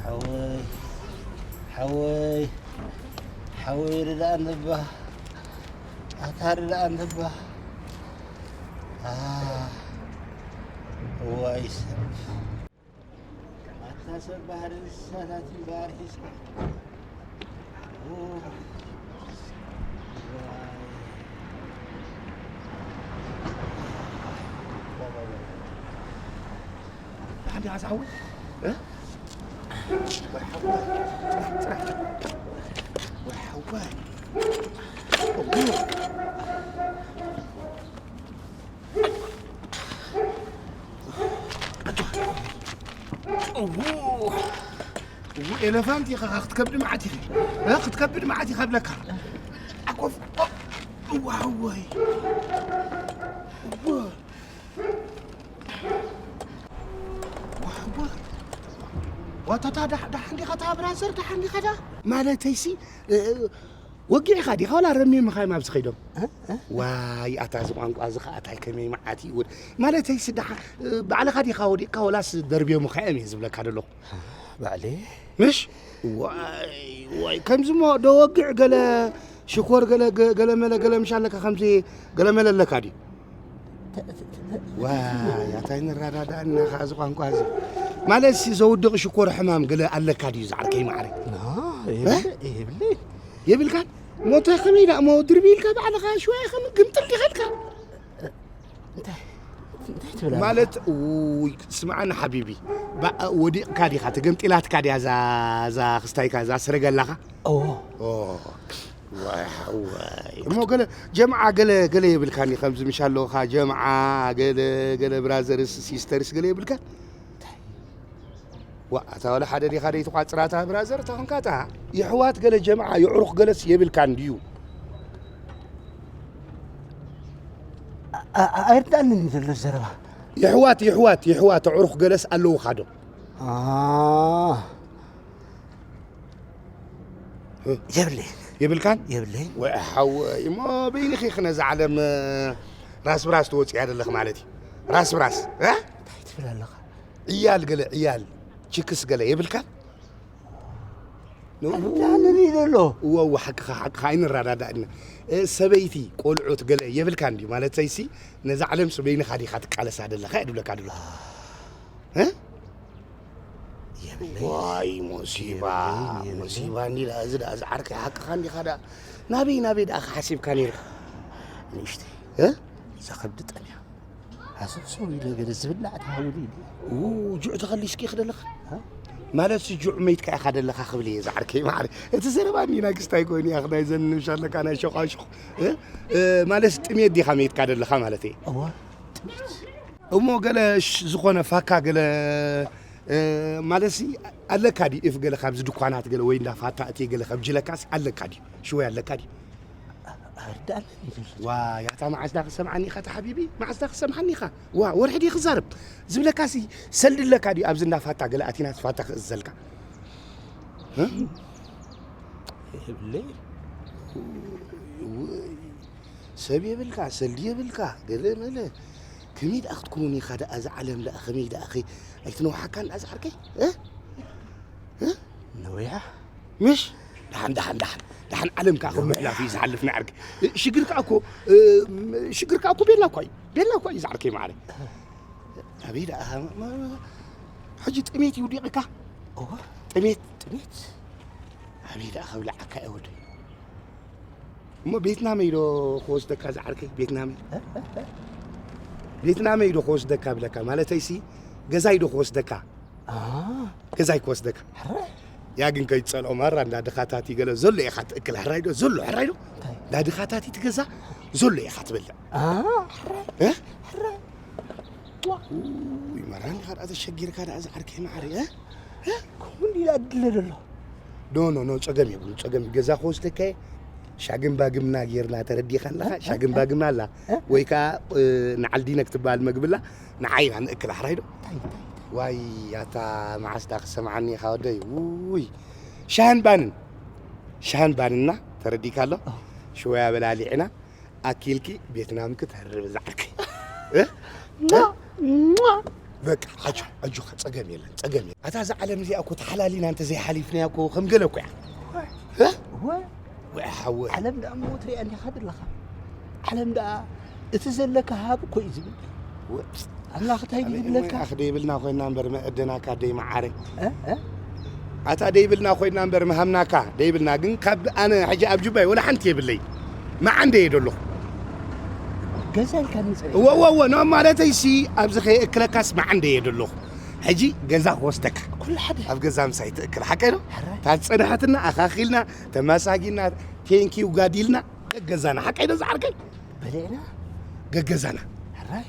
ሓወይ፣ ሓወይ፣ ሓወይ ርድኣኒ እባ። ኣታ ርድኣኒ እባ። ኣህ፣ እዋይ ሰብ። ኣታ ሰብ ባህሪ እንስሳታት እምበኣር ሒዝካ። ኦ፣ ዋይ። ደሓን ዲኻ ዝሓወይ? እ? ወይ ሓወይ። እዉ፣ እዉ፣ ኤለፋንት ኢኻ፣ ክትከብድ መዓት ኢኺ። እ? ክትከብድ መዓት ኢኻ ብለካ። ዓኮፍ፣ እዋ፣ ሓወይ። እዋ። ዋታ፣ ዳ-፣ ደሓን ዲኻ፣ እታ ብራዘር፣ ደሓን ዲኻ፣ ዳ-? ማለተይሲ፣ እ፣ ወጊዕኻ ዲኻ፣ ዋላ ረሚምኻ እዮም ኣብዚ ኸይዶም? እ? እ? ዋይ፣ ኣታ፣ እዚ ቋንቋ እዚ ኸኣ፣ ኣታይ፣ ከመይ መዓት እዩ፣ ወድ-፣ ማለተይሲ፣ ደሓ-፣ እ፣ ባዕልኻ ዲኻ ወዲቕካ፣ ወላስ ደርብዮምኻ እዮም እየ ዝብለካ ዘለኹ። ባዕለይ። ምሽ? ዋይ፣ ዋይ፣ ከምዚ እሞ ዶ ወግዕ ገለ ሽኮር ገለ ገ-፣ ገለ መለ ገለ ምሽ ኣለካ፣ ከምዚ ገለ መለ ኣለካ ድዩ? ዋይ፣ ኣታይ ንረዳዳእና ኸዓ እዚ ቋንቋ እዚ። ማለት ሲ ዘውድቕ ሽኮር ሕማም ገለ ኣለካ ድዩ ዝዓርከይ ማዕረ? ና፣ የብለ-፣ እ? የብለይን። የብልካን? ሞተ ከመይ ደኣ እሞ ድርቢ ኢልካ ባዕልኻ ሽዋይ ከም ግምጥል ዲኻ ኢልካ? እንታይ፣ እንታይ ትብል ኣለኻ? ማለት፣ ውይ፣ ስምዓኒ ሓቢቢ። ባ-፣ ወዲቕካ ዲኻ? ተገምጢላትካ ድያ እዛ፣ እዛ ክስታይካ፣ እዛ ሰረገላኻ? እዎ። ኦ፣ ዋይ፣ ሓዋይ። እሞ ገለ፣ ጀምዓ ገለ፣ ገለ የብልካን እዩ፣ ከምዚ ምሽ ኣለኻ፣ ጀምዓ፣ ገለ፣ ገለ ብራዘርስ፣ ሲስተርስ ገለ የብልካን? እንታይ? ዋ፣ ኣታ ዋላ ሓደ ዲኻ ደይትቋጽራ እታ ብራዘር፣ እታ ኾንካ እታ የሕዋት ገለ ጀምዓ፣ የዕሩኽ ገለስ የብልካን ድዩ? ኣ-፣ ኣ-፣ ኣይርዳእንን እዩ ዘሎ ዘረባ። የሕዋት፣ የሕዋት፣ የሕዋት፣ ኣዕሩኽ ገለስ ኣለውኻ ዶ? ኣ፣ እ? የብለይን። የብልካን? የብለይን። ወይ ሓወይ፣ እሞ በይንኺ ክነዛ ዓለም ራስ ብራስ ትወፅያ ዘለኽ ማለት እዩ። ራስ ብራስ፣ እ? እንታይ ትብል ኣለኻ? ዕያል ገለ፣ ዕያል፣ ችክስ ገለ የብልካን? ን-፣ ኣዳንን እዩ ዘሎ። እወ፣ እወ፣ ሓቅኻ፣ ሓቅኻ፣ ኣይንረዳዳእና። እ፣ ሰበይቲ፣ ቆልዑት ገለ የብልካን ድዩ? ማለተይሲ፣ ነዛ ዓለምሲ በይንኻ ዲኻ ትቃለሳ ዘለኻ እየ ድብለካ ዘለኹ። እ? የብለይ። ዋይ፣ ሞሲባ፣ የብለይ፣ የብለይ። ሞሲባ እንዲ ደኣ፣ እዚ ደኣ፣ እዚ ዓርከይ ሓቅኻ እንዲኻ ደኣ። ናበይ፣ ናበይ ደኣ ሓሲብካ ነይርካ? ንእሽተይ። እ? እዛ ከብዲ ጠምያ። ሃሰውሰው ኢለ ገለ ዝብላዕ ተሃውኒ ኢለ። ው፣ ጁዕ ተኸሊስኪ ኢኺ ደለኻ? እ? ማለትሲ ጁዕ መይትካ ኢኻ ደለኻ ክብል እየ ዝዓርከይ ማዕረ። እቲ ዘረባ እኒና ክስታይ ኮይኑ ኢኻ ናይ ዘንንሽ ኣለካ ናይ ሸዃሹኽ። እ? እ፣ ማለትሲ ጥሜት ዲኻ መይትካ ደለኻ ማለት እየ። እወ፣ ጥሜት። እሞ ገለ ሽ-፣ ዝኾነ ፋካ ገለ፣ እ፣ ማለትሲ ኣለካ ድዩ? እፍ ገለ ካብዚ ድኳናት ገለ ወይ እንዳ ፋታ እትየ ገለ ከብጅለካስ ኣለካ ድዩ? ሽወይ ኣለካ ድዩ? ኣይርዳእንን እዩ ዘሎ። ዋይ፣ ኣታ መዓስ ዳ ክሰምዓኒ ኢኻ እታ ሓቢቢ? መዓስ ዳ ክሰምዓኒ ኢኻ? ዋ፣ ወርሒ ድዩ ክዛረብ? ዝብለካሲ ሰልዲ ኣለካ ድዩ? ኣብዚ እንዳ ፋታ ገለ ኣቲናስ ፋታ ክእዝዘልካ? እ? የብለይ። ውይ፣ ሰብ የብልካ፣ ሰልዲ የብልካ፣ ገለ መለ። ከመይ ደኣ ክትከውን ኢኻ ደኣ፣ እዛ ዓለም ደኣ ከመይ ደኣ ኸ-፣ ኣይትነውሓካን ደኣ ዝዓርከይ? እ? እ? ነዊሓ? ምሽ? ደሓን፣ ደሓን፣ ደሓን። ደሓን ዓለም ከኣ ከም ምሕላፍ እዩ ዝሓልፍ ንዓርኪ። ሽግር ከኣ እኮ፣ እ፣ ሽግር ከኣ እኮ ቤላ እኳ እዩ። ቤላ እኳ እዩ ዝዓርከይ ማዕረ። ኣበይ ደኣ፣ ማ-፣ ማ-፣ ሕጂ ጥሜት ይውዲቕካ? እወ። ጥሜት? ጥሜት? ኣበይ ደኣ ከብልዓካ እየ ወደይ። እሞ ቤትናመይ ዶ ክወስደካ ዝዓርከይ? ቤትናመይ? እ? እ? እ? ቤትናመይ ዶ ክወስደካ ብለካ? ማለተይሲ ገዛይ ዶ ክወስደካ? ኣ። ገዛይ ክወስደካ። ሕራይ። ያ ግን ከይትጸልኦ ማራ፣ እንዳ ድኻታት ገለ ዘሎ ኢኻ ትእክል። ሕራይ ዶ? ዘሎ፣ ሕራይ ዶ? እንታይ? እንዳ ድኻታት ትገዛ ዘሎ ኢኻ ትበልዕ። ኣ፣ ሕራይ። እ? ሕራይ። ዋ። ውይ፣ ማራ እንዲኻ ደኣ ተሸጊርካ ደኣ ዝዓርከይ ማዕረ፣ እ? እ? ከምኡ ኢላ ድለ ዘሎ። ኖ፣ ኖ፣ ኖ፣ ጸገም የብሉን፣ ጸገም። ገዛ ክወስደካ እየ። ሻግን ባግምና ጌርና፣ ተረዲኻ ኣለኻ? እ? እ? ሻግን እ? ባግምና ኣላ። እ? ወይ ከኣ፣ እ፣ ንዓልዲነ ክትበሃል መግቢ ኣላ፣ ንዓይና ንእክላ፣ ሕራይ ዶ? እንታይ፣ እንታይ፣ እንታይ? ዋይ ኣታ መዓስ ዳ ክሰምዓኒ ኢኻ ወደይ? ውይ ሻህን ባንን ሻህን ባንና ተረዲካ ኣሎ። ሽወያ በላሊዕና ኣኪልኪ ቤትናም ክትህርብ ዝዓርከይ። እ? ማ- ማ- በቃ ኣጆ ኣጆኻ ጸገም የለን ጸገም የለን። ኣታ እዛ ዓለም እዚኣ እኮ ተሓላሊና እንተ ዘይሓሊፍናያ እኮ ከም ገለ እኮ እያ። እ? ወ- ወይ ሓወይ። ዓለም ደኣ ሞት ሪኣ እንዲኻ ዘለኻ። ዓለም ደኣ እቲ ዘለካ ሃብ እኮ እዩ ዝብል። ወ- ኣምላኽ እንታይ ድዩ ዝብለካ? ኣኽ ደይብልና ኮይና እምበር መዐደናካ ደይ መዓረ። እ? እ? ኣታ ደይብልና ኮይና እምበር ምሃምናካ ደይብልና ግን ካብ ኣነ ሕጂ ኣብ ጁባይ ወላ ሓንቲ የብለይ። መዓንደ እየ ደለኹ። ገዛ ኢልካ ንጽበ። እወ እወ እወ ኖ ማለተይ ሲ ኣብዚ ከየእክለካስ መዓንደ እየ ደለኹ። ሕጂ ገዛ ክወስደካ። ኩሉ ሓደ። ኣብ ገዛ ምሳይ ትእክል ሓቀይ ዶ? ሕራይ። እታ ዝጸንሐትና ኣኻኺልና ተመሳጊና ቴንኪው ጋዲልና ገገዛና ሓቀይ ዶ ዝዓርከይ? በሊዕና ገገዛና። ሕራይ።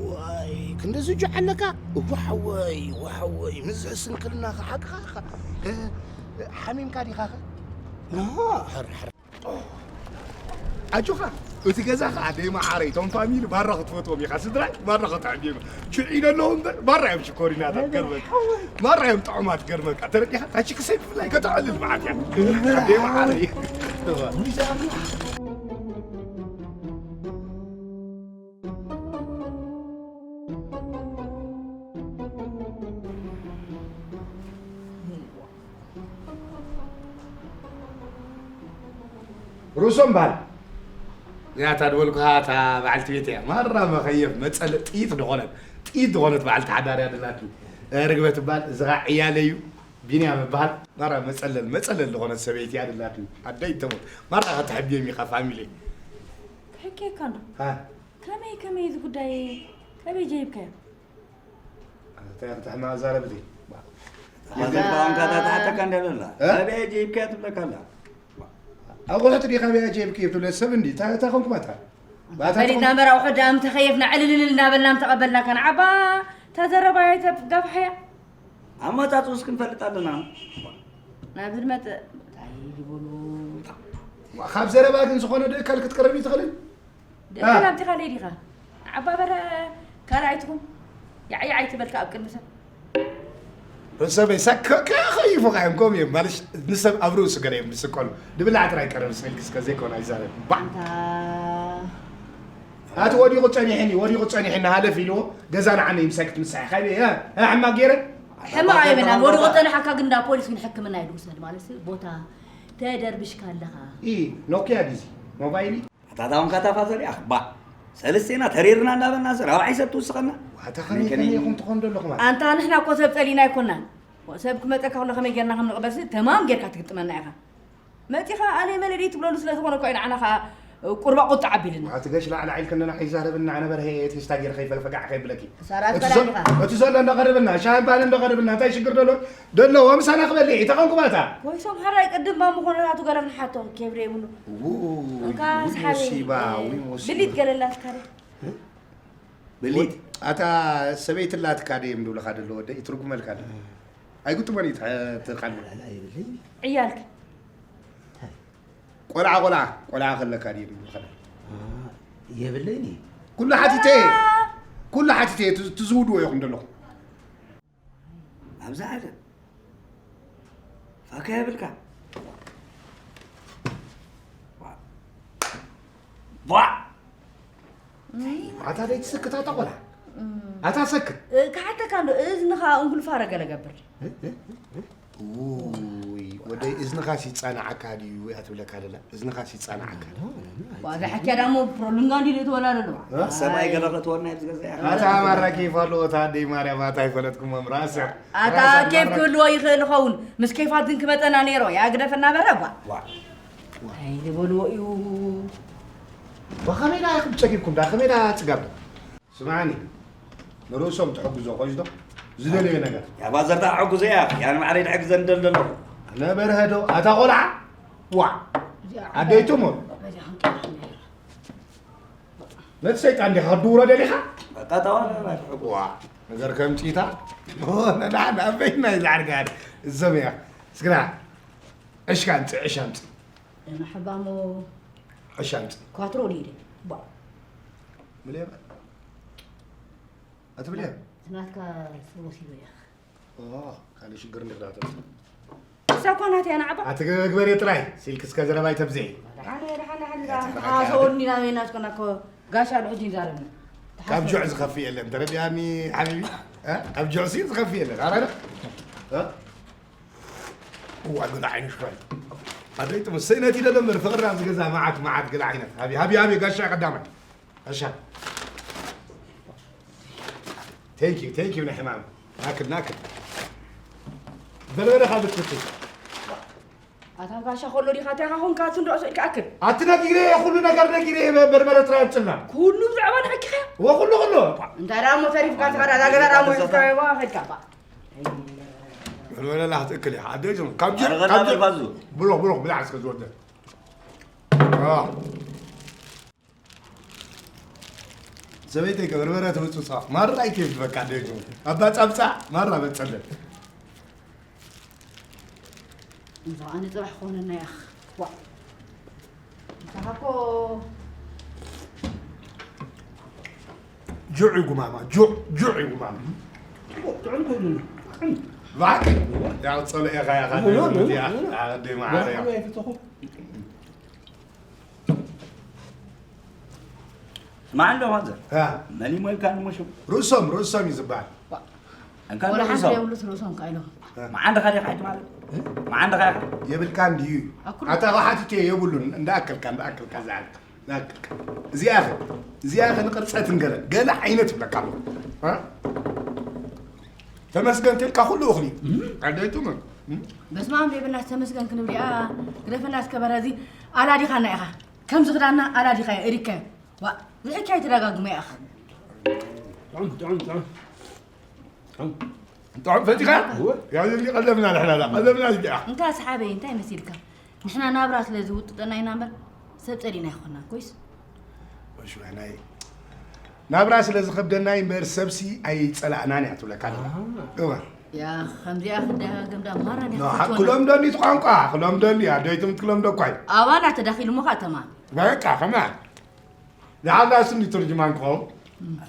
ዋይ ክንደዚ ጁ ኣለካ። ዋሓወይ ዋሓወይ ምዝሕ ስንክልና ሓቅኻ ሓሚምካ ዲኻ? ኖ። ሕር ሕር ኣጆኻ እቲ ገዛ ኸዓ ደይ መዓረይ እቶም ፋሚሊ ባራ ክትፈትዎም ኢኻ ስድራይ ባራ ከተዕብዮም ችዒ ደለዉ እምበር ባራ እዮም ሽኮሪናታት ገርመካ ባራ እዮም ጥዑማት ገርመካ ተረዲኻ ታቺ ክሰይ ብፍላይ ከተዕልል መዓት እያ ደይ መዓረይ ርእሶም በሃል። ያታ ድበልኩኻ እታ በዓልቲ ቤት እያ ማራ መኸየፍ መፀለ ጥይት ዝኾነት ጥይት ዝኾነት በዓልቲ ሓዳር እያ ደላትኒ ርግበ ትበሃል እዚ ኸዓ ዕያለ እዩ ቢንያም እበሃል ማራ መፀለል መፀለል ዝኾነት ሰበይቲ እያ ደላትኒ ኣደይ ተሞት ማራ ከተሕብዮም ኢኻ ፋሚሊ ክሕከየካ እንዶ ከመይ ከመይ እዚ ጉዳይ ከመይ ጀይብካዮ እንታይ ክትሕማ ዛረብቲ ኣዘባንካ ታታሓተካ እንዳ ዘላ እ? ኣበይ ጀይብካያ ትብለካ ኣላ ኣቑሑት ዲኻ በያ ጀይብክ ትብለ ሰብ እንዲ እንታይ እንታይ ኮንኩማታ ባታ ፈሊጥና እምበር ኣቑሑት ደኣ ምተኸየፍና ዕልልልል እናበልና ምተቐበልናካ ንዓባ እታ ዘረባ ኣይተጋፍሐያ ኣመጻጽኡስ ክንፈልጥ ኣለና ናብ ዝመጽእ እንታይ ይበሉ ካብ ዘረባ ግን ዝኾነ ደእካል ክትቀርብ ይትኽእልን ደእካል ኣምቲኻለይ ዲኻ ዓባ በረ ካልኣይ ትኹን ያዕያዕ ኣይትበልካ ኣብ ቅድሚ ሰብ ርእሰበይ ሳክ ከይፎቃ እዮም ከምኡ እዮም ማለት ንሰብ ኣብ ርእሱ ገለ እዮም ዝስቀሉ ድብላዕ ጥራይ ቀረብ ስልኪ እስከ ዘይኮነ ኣይዛረብ ባዕ ኣቲ ወዲቑ ጸኒሕኒ ወዲቑ ጸኒሕኒ ሃለፍ ኢልዎ ገዛ ንዓነ ይምሳይ ክትምሳይ ካበይ ሕማቅ ገይረ ሕማቅ ኣይበላን ወዲቑ ጸንሓካ ግን እንዳ ፖሊስ ግን ሕክምና ይድውሰድ ማለት ቦታ ተደርብሽካ ኣለኻ ኢ ኖኪያ ዲዚ ሞባይል ኣታ ታውን ካታፋ ዘሪኣኽ ባ ሰለስቴና ተሪርና እንዳበልና ራብዓይ ሰብ ትውስኸና ኣታ ከመይ ከመይ ኢኹም ትኾኑ ዘለኹም ኣንታ ንሕና እኮ ሰብ ጸሊና ኣይኮናን ሰብ ክመጸካ ከሎ ከመይ ጌርና ከም ንቕበልሲ ተማም ጌርካ ትግጥመና ኢኻ መጺኻ ኣነ መለዲ ትብለሉ ስለ ዝኾነ እኮ ንዓና ኸኣ ቁርባ ቁጣ ዓቢልና እቲ ገሽ ላዕሊ ዓይልክ እንደና ከይዛረብና ኣነ በርሀ ቴስታ ጌር ከይፈገፈጋዕ ከይብለኪ ሳራት በላዲኻ እቲ ዘሎ እንዳቐርብና ሻምፓን እንዳቐርብና እንታይ ሽግር ደሎ ደሎ ወምሳና ክበልዕ ተቐንኩባታ ኮይሶም ሓራይ ቅድም ባምኾነታቱ ገለ ክንሓቶ ኬብረ ይብሉ እንካ ስሓበይ ብሊት ገለላትካ ዶ ብሊት ኣታ ሰበይቲ ላትካ ደ ይምድብልኻ ደሎ ወደ ይትርጉመልካ ደ ኣይግጥመን እዩ ተቃልሞ ዕያልክ ቆልዓ ቆልዓ ቆልዓ ከለካ ድዩ ዝብሉ ከለካ የብለይን እዩ ኩሉ ሓቲተ ኩሉ ሓቲተ ትዝውድዎ ኢኹም ዘለኹም ኣብዚ ዓለም ፋካ የብልካ ቧዕ ኣታ ደይ ትስክት ኣታ ቆልዓ ኣታ ሰክት ክሓተካ እንዶ እዝንኻ እንጉልፋረ ገለ ገብር ውይ ወደይ እዝንኻስ ይጻናዓካ ድዩ እያ ትብለካ ደላ እዝንኻስ ይጻናዓካ ዋ፣ እዛ ሕክያ ዳሞ ፕሮብለም ጋንዲ ልእትወላ ደሎ ሰብኣይ ገለ ክትወና እዩ ዝገዛ ኣታ ማራ ኬፍ ኣለዎ እታ ኣደይ ማርያም ኣታ ይፈለጥኩሞም ራስዕ ኣታ ኬፍ ክህልዎ ይኽእል ይኸውን ምስ ኬፋት ግን ክመፀና ነይሮ ያ ግደፈና በረ ባ እንታይ ዝበልዎ እዩ ብኸመይ ዳ ኢኹም ጸጊብኩም ዳ ከመይ ዳ ጽጋብ ስምዓኒ ንርእሶም ትሕግዞ ኮይዝዶ ዝደለዮ ነገር ያባ ዘርታ ሕጉዘ እያ ያን ማዕረይ ድሕግዘ እንደል ዘለኹ ነበርሀ ዶ ኣታ ቆልዓ ዋዕ ኣደይቱ እሞ ነቲ ሰይጣን ዲኻ ክትድውሮ ደሊኻ ቀጠዋ ዋዕ ነገር ከምፂታ ነዳሕና ኣበይና እዩ ዝዓርጋድ እዞም እያ ስግና ዕሽካ ኣምፅእ ዕሽ ኣምፅእ ሕባሞ ዕሽ ኣምፅእ ኳትሮ ሊደ ባ ምሌባ ኣትብልያ ናትካ ስለ ወሲዶ ኢኻ። ኦ፣ ካልእ ሽግር እንዲኽ ዳተብጽ። እሳ እኮ ናተይ ኣነ ዓባ። ኣትግበሬ ጥራይ፣ ሲልክ እስከ ዘረባይ ተብዝሒ። ደሓን እየ፣ ደሓን፣ ደሓን፣ ደሓን። ተሓሳወኒ ናበይ ናትኮ ናኮ ጋሻ ኣሎ ሕጂ ይዛረብኒ። ካብ ጁዕ ዝኸፍእ የለን፣ ተረዲኣኒ ሓቢቢ? እ? ካብ ጁዕ ሲ ዝኸፍእ የለን፣ ኣረ? እ? እዋ፣ ገለ ዓይነት ሽኮር። ኣደይ ጥሙስ፣ ስእነት ኢለ ደምር፣ ፍቕሪ ኣብዚ ገዛ መዓት፣ መዓት ገለ ዓይነት። ሃቢ፣ ሃቢ፣ ሃቢ፣ ጋሻ ቀዳማይ። ጋሻ። Thank you፣ thank you ንሕማም። ናክል፣ ናክል። በርበረ ካብ ብትክክል። ኣታ ጋሻ ከሎ ዲኻ እንታይ ኻ ኾንካ? ኣቲ እንዶ ኣስኢልካ ኣክል። ኣቲ ነጊረ እየ፣ ኩሉ ነገር ነጊረ እየ፣ በርበረ ጥራይ ኣምፅልና። ኩሉ ብዛዕባ ንሕኪ ኸ? ወኩሉ፣ ኩሉ። እንታይ ደኣ እሞ ተሪፍካ፣ ትኸዳ፣ እዛ ገዛ ደኣ እሞ ሒዝካ፣ ዋ፣ ኸድካ፣ ባ። በርበረ ላ ክትእክል እያ። ኣደይ ዝም፣ ካብ ጅ-፣ ኣረ፣ ካብ ጅ-፣ ገና ብሎ፣ ብሎ፣ ብላዕ እስከ ዝወደ። አ። ሰበይተይ ከ በርበረ ትውፅፃ። ማራ ኣይትብል በቃ፣ ኣደይ ዝም። ኣባ ፃብፃ፣ ማራ በፀለን። እዛ ኣነ ጽባሕ ክኾነና እያ። ዋ። ንስኻ እኮ ጁዕ እዩ ጉማማ፣ ጁዕ፣ ጁዕ እዩ ጉማማ። ጥዑም ኮይኑ። ጥዑም። እባክህ፣ ያው ጸሎኤኻ ኢኻ፣ ኖ፣ ኖ፣ ኖ፣ ኖ። ኣደይ ማዓረይ። ስማዕ እንዶ ፋዘር። እ። መን ይሞ ኢልካ ንሞ ሽሙ? ርእሶም፣ ርእሶም እዩ ዝበሃል። እንካ ወላ ሓንቲ ርእሶም። ዘይብሉስ ርእሶም ከ ኢሎም። መዓንድኻ ዲኻ ሕጂ ማለት? መዓንድኻ ኢኻ? የብልካን ድዩ? ኣኩሉ ኣታ ሓቲተ የብሉን። እንዳኣከልካ፣ እንዳኣከልካ፣ ዝኣክል፣ ዝኣክልካ። እዚኣኸ፣ እዚኣኸ ንቕርጸትን ገለ፣ ገለ ዓይነት ይብለካ ኣለኹ። እ? ተመስገን ተልካ ኩሉ እኽሊ። ኣደይቱ ምን? በስመ ኣብ ዘይብልና ተመስገን ክንብል እያ። ግደፈና እስከ በረዚ ኣላዲኻና ኢኻ። ከምዚ ክዳና ኣላዲኻ እሪካ። ዋ፣ ዝሕኪ ኣይተደጋግሞ ኢኻ። ጥዑም፣ ጥዑም፣ ጥዑም። ጥዑም። ጥዑም ፈቲኻ? እወ። ያው እዚ ቀለብና ንሕና፣ ቀለብና እዚ ደኣ። እንካ ሰሓበይ፣ እንታይ መሲልካ? ንሕና ናብራ ስለ ዝውጥጠና ኢና እምበር፣ ሰብ ጸሊእና ኣይኮንናን፣ ኮይስ? ወሽ፣ ናይ ናብራ ስለ ዝኸብደና እምበር፣ ሰብሲ ኣይጸላእናን እያ ትብለካ ኣላ። ኣሃ። እወ። ያ፣ ከምዚኣ ክደጋገም ዳ ማራ ኖ፣ ንኽትወና። ክለምዶ እንዲ ቋንቋ፣ ክለምዶ እንዲ፣ ኣደይትም ትክለምዶ እኳ እዩ። ኣባና ተዳኺሉ እሞ ኸኣ ተማም። በቃ፣ ከማን። ዝሓዛ ስኒ ትርጅማን ክኸውን።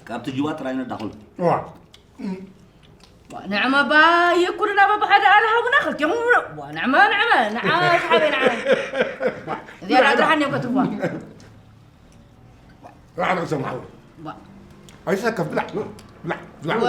ካብ ትጅባ ጥራይ ነዳኹል። ዋ። ዋ፣ ንዕመ ባ የኩልና በብሓደ ኣልሃቡና ክልቴኹም ብሎ። ዋ፣ ንዕመ፣ ንዕመ፣ ንዓ፣ ሰሓበይ፣ ንዓ። እዚኣ ንዓ። ኣድራሓኒ እኮ ትዋ። ዋ፣ ንዕመ ሰማዕዎ። ዋ። ኣይሰከፍ፣ ብላዕ፣ ብላዕ፣ ብላዕ። ዋ።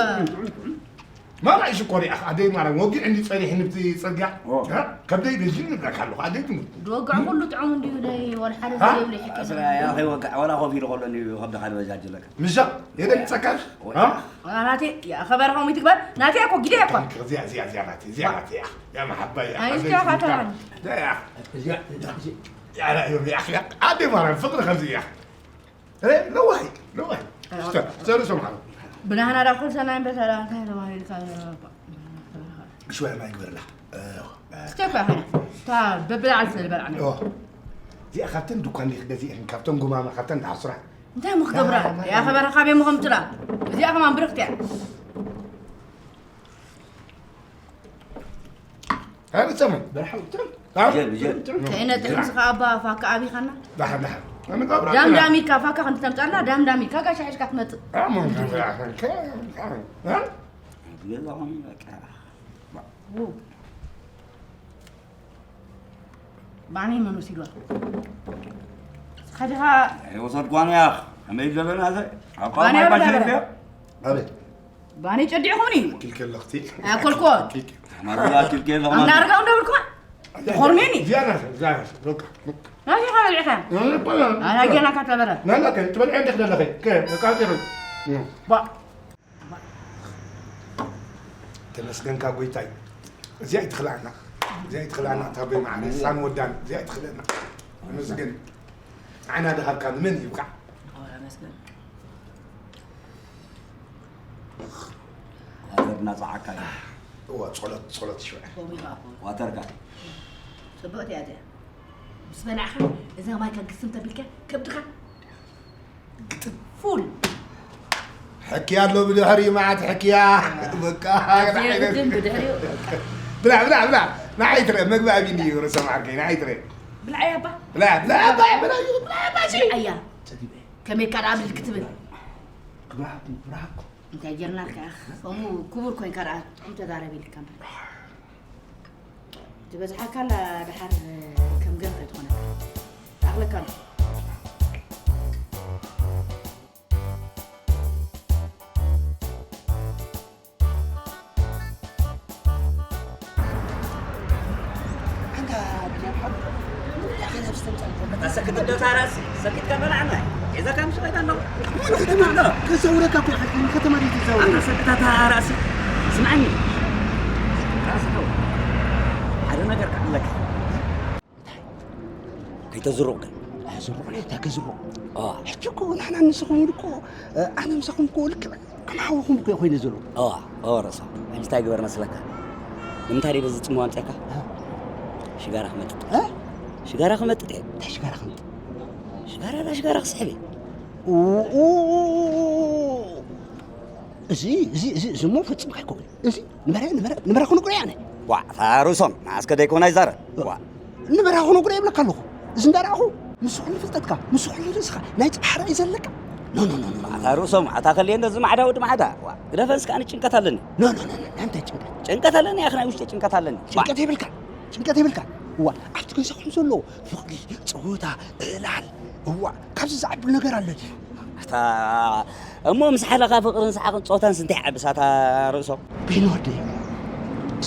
ማራ ሽኮር ይኣኽ ኣደይ ማርያም ወጊዕኒ ጸኒሕኒ ብቲ ጽርግያ። ኦ። እ? ከብደይ በዚሑ ንብለካ ኣለኹ ኣደይ ትሙ። ድወግዕ ኩሉ ጥዑም እንድዩ ደይ ወላ ሓደ ሃ? ዘይብሉ ይሕከ ኣስራ ያ ከይወግዕ ዋላ ኮፍ ኢሉ ከሎ እንድዩ ከብድኻ ዝበጃጅለካ። ምሻ የደንግጸካሽ? ወላ። ሃ? ናቴ ያ ኸበርኹም ይትግበር ናቴ እኮ ግደ እኮ። እዚኣ እዚኣ እዚኣ ናቴ እዚኣ ናቴ እያ። ያ መሓባ እያ። ኣይ፣ እስኪ ኣደይ ካታ ትሙ። ያ ያ። እዚኣ እዚኣ እዚኣ። ያ ያ ያ ያ። ኣደይ ማርያም ፍቕሪ ከምዚ እያ። እ፣ ለዋሂ፣ ለዋሂ። እ፣ እስተ፣ ዘርሶም ሓሎ። ብናህና ዳ ኩል ሰናይ በተራ እንታይ ለዋሂ ኢልካ? ሽወያ ማይ ግበርላ። እ፣ እስተ እኮ፣ እታ በብልዓል ስለ ዝበልዓና። ኦ። እዚኣ ካብተን ድኳን ዲኺ ገዚእኽን፣ ካብተን ጉማማ፣ ካብተን ተዓሱራ። እንታይ እሞ ክገብራ? ያ፣ ያ ኸበራ ካበይ እሞ ከምፅላ? እዚኣ ከማን ብርኽቲ እያ። ኣይርሰምን። በርሓው፣ ጥዑም። አ? ጀል፣ ጀል። ጥዑም፣ ጥዑም። ከይነ ጥዑም ስኻ ኣባ ፋካ ኣቢኻና። ደሓን፣ ደሓን። ኣነ ጋብራ ዳም ገና። ዳም ኢልካ ፋካ ክንዲ ተምጻልና፣ ዳም ዳም ኢልካ ጋሻ ሒዝካ ትመጽእ። አ፣ ምን፣ ምን፣ ምን፣ ምን፣ ምን፣ አ? ገዛ ኾነ በቃ። ው። ባኒ መን ወሲድዋ? ኸዲኻ ኣይወሰድኳን እያ። ከመይ ዘለና ዘ-፣ ኣቋም ባኒ ኣይባሽን ኣበላ እያ። ኣቤት። ባኒ ጨዲዕኹምኒ? ኪልከለኽቲ። ኣኮልኮ። ማርጋ ኪልከለኹም። ኣምና ኣርጋው እንደብልኩማ? ኾርሜኒ። ዚያና፣ ዚያና፣ ሎካ። ናዚ ኸበልዕኻ? ሎካ። ኣና ጌና ካተበረ። ናና ከ፣ ትበልዐ እንዲኽ ደለኸ? ከ፣ ካቴሩ። ባ። ተመስገንካ ጎይታይ። እዚኣ ይትኽልኣና። እዚኣ ይትኽልኣና፣ እታ ጎይ መዓረ፣ ሳን ወዳን። እዚኣ ይትኽልኣና። ተመስገን። ንዓና ድሃብካ ንመን ይብቃዕ? ኣወላ መስገን። ዋተር እናጸዓካ እዩ። እዋ፣ ጸሎት፣ ጸሎት ይሽውዕ። ከምኡ ይኸኣ እኮ። ዋተርካ። ጽብቕቲ እያ እዚኣ። ምስ በላዕኻ እዛ ማይካ ግስም ተቢልካ ከብድኻ ግጥም። ፉል። ሕክያ ኣሎ ብድሕሪኡ መዓት ሕክያ። በቃ፣ ኣዝየ ግድን ብድሕሪኡ። ብላዕ፣ ብላዕ፣ ብላዕ። ንዓይ ትረ፣ መግቢ ኣብኒ እዩ፣ ርእሰ መዓርከይ፣ ንዓይ ትረ። ብላዕ እያ ኣባ። ብላዕ፣ ብላዕ ኣባ፣ ብላዕ፣ ብላዕ ኣባ፣ ሲ። ብላዕ እያ። ጸጊበ። ከመይ ካዳ ብል ክትብል። ክብርሃኩም፣ ክብርሃኩም። እንታይ ጌርናልካ? ከምኡ ክቡር ኮይንካ ደኣ ጥዑም ተዛረብ ኢልካ እምበር። ዝበዝሓካ ኣላ ደሓር ከም ገም ከይትኾነካ። ኣኽለካ ኣሎ። ኣንታ ብጀርሖ፣ ብጀርሖ ነብስ ተምጻእ። ኣታ ሰክት እንዶ ታራሲ፣ ሰክት ከበላዕና። እዛ ከም ሽቐዳ ነው። ከተማ፣ ከሰውረካ እኮ ይሓልፈኒ፣ ከተማ ድዩ ትዛወር? ኣታ ሰክት ኣታ ራሲ፣ ስምዓኒ። ራሲ ተው። ሓደ ነገር ክዕለካ። ከይተዝሩቕ ግን። ኣይዝሩቕ፣ እንታይ ከዝሩቕ? አ። ሕጂ እኮ ንሕና ንስኹም ኢሉ እኮ፣ ኣነ ምሳኹም እኮ ልክዕ ከም ሓውኹም እኮ ኮይነ ዘሎ። አ፣ ኦ፣ ርእሶም። ሕጂ እንታይ ግበር መስለካ? ንምንታይ ድየ በዚ ጽምዋ ኣምጺኣካ? እ? ሽጋራ ክመጥጥ። እ? ሽጋራ ክመጥጥ እየ። እንታይ ሽጋራ ክመጥጥ? ሽጋራ፣ ላ ሽጋራ ክስሕብ እየ። ኡ፣ ኡ፣ ኡ፣ ኡ፣ ኡ። እዚ፣ እዚ፣ እዚ፣ እዚ እሞ ፈጺምካ ኣይኮነን። እዚ ንበረ፣ ንበረ፣ ንበረ ክነግሮ እየ ኣነ። ዋዕ፣ ርእሶም፣ ንዓስከ ደይኮነ ኣይዛረብ። ዋዕ። ንበረ ክነግሮ እየ ይብለካ ኣለኹ። እዚ እንዳረኣኹ፣ ንስኹ ንፍልጠትካ፣ ንስኹ ንርእስኻ፣ ናይ ጻሕራ እዩ ዘለካ። ኖ፣ ኖ፣ ኖ፣ ኖ፣ ኖ። ኣታ ርእሶም፣ ኣታ ከልየ እንደዚ ማዕዳ ወዲ ማዕዳ። ዋዕ፣ ግደፈን እስከ ኣነ ጭንቀት ኣለኒ። ኖ፣ ኖ፣ ኖ፣ ኖ፣ እንታይ ጭንቀት? ጭንቀት ኣለኒ፣ ኣኽናይ ውሽጢ ጭንቀት ኣለኒ። ጭንቀት ዋዕ። የብልካ፣ ጭንቀት የብልካ። ዋዕ፣ ኣብቲ ገዛኹም ዘሎ ፍቕሪ፣ ጸወታ፣ ዕላል። ዋዕ፣ ካብዚ ዝዓቢ ነገር ኣሎ ድዩ? ኣታ፣ እሞ ምስ ሓለኻ ፍቕርን ሰሓቕን ጾታን ስንታይ ይዓብስ ኣታ ርእሶም? በይኑ ወደይ።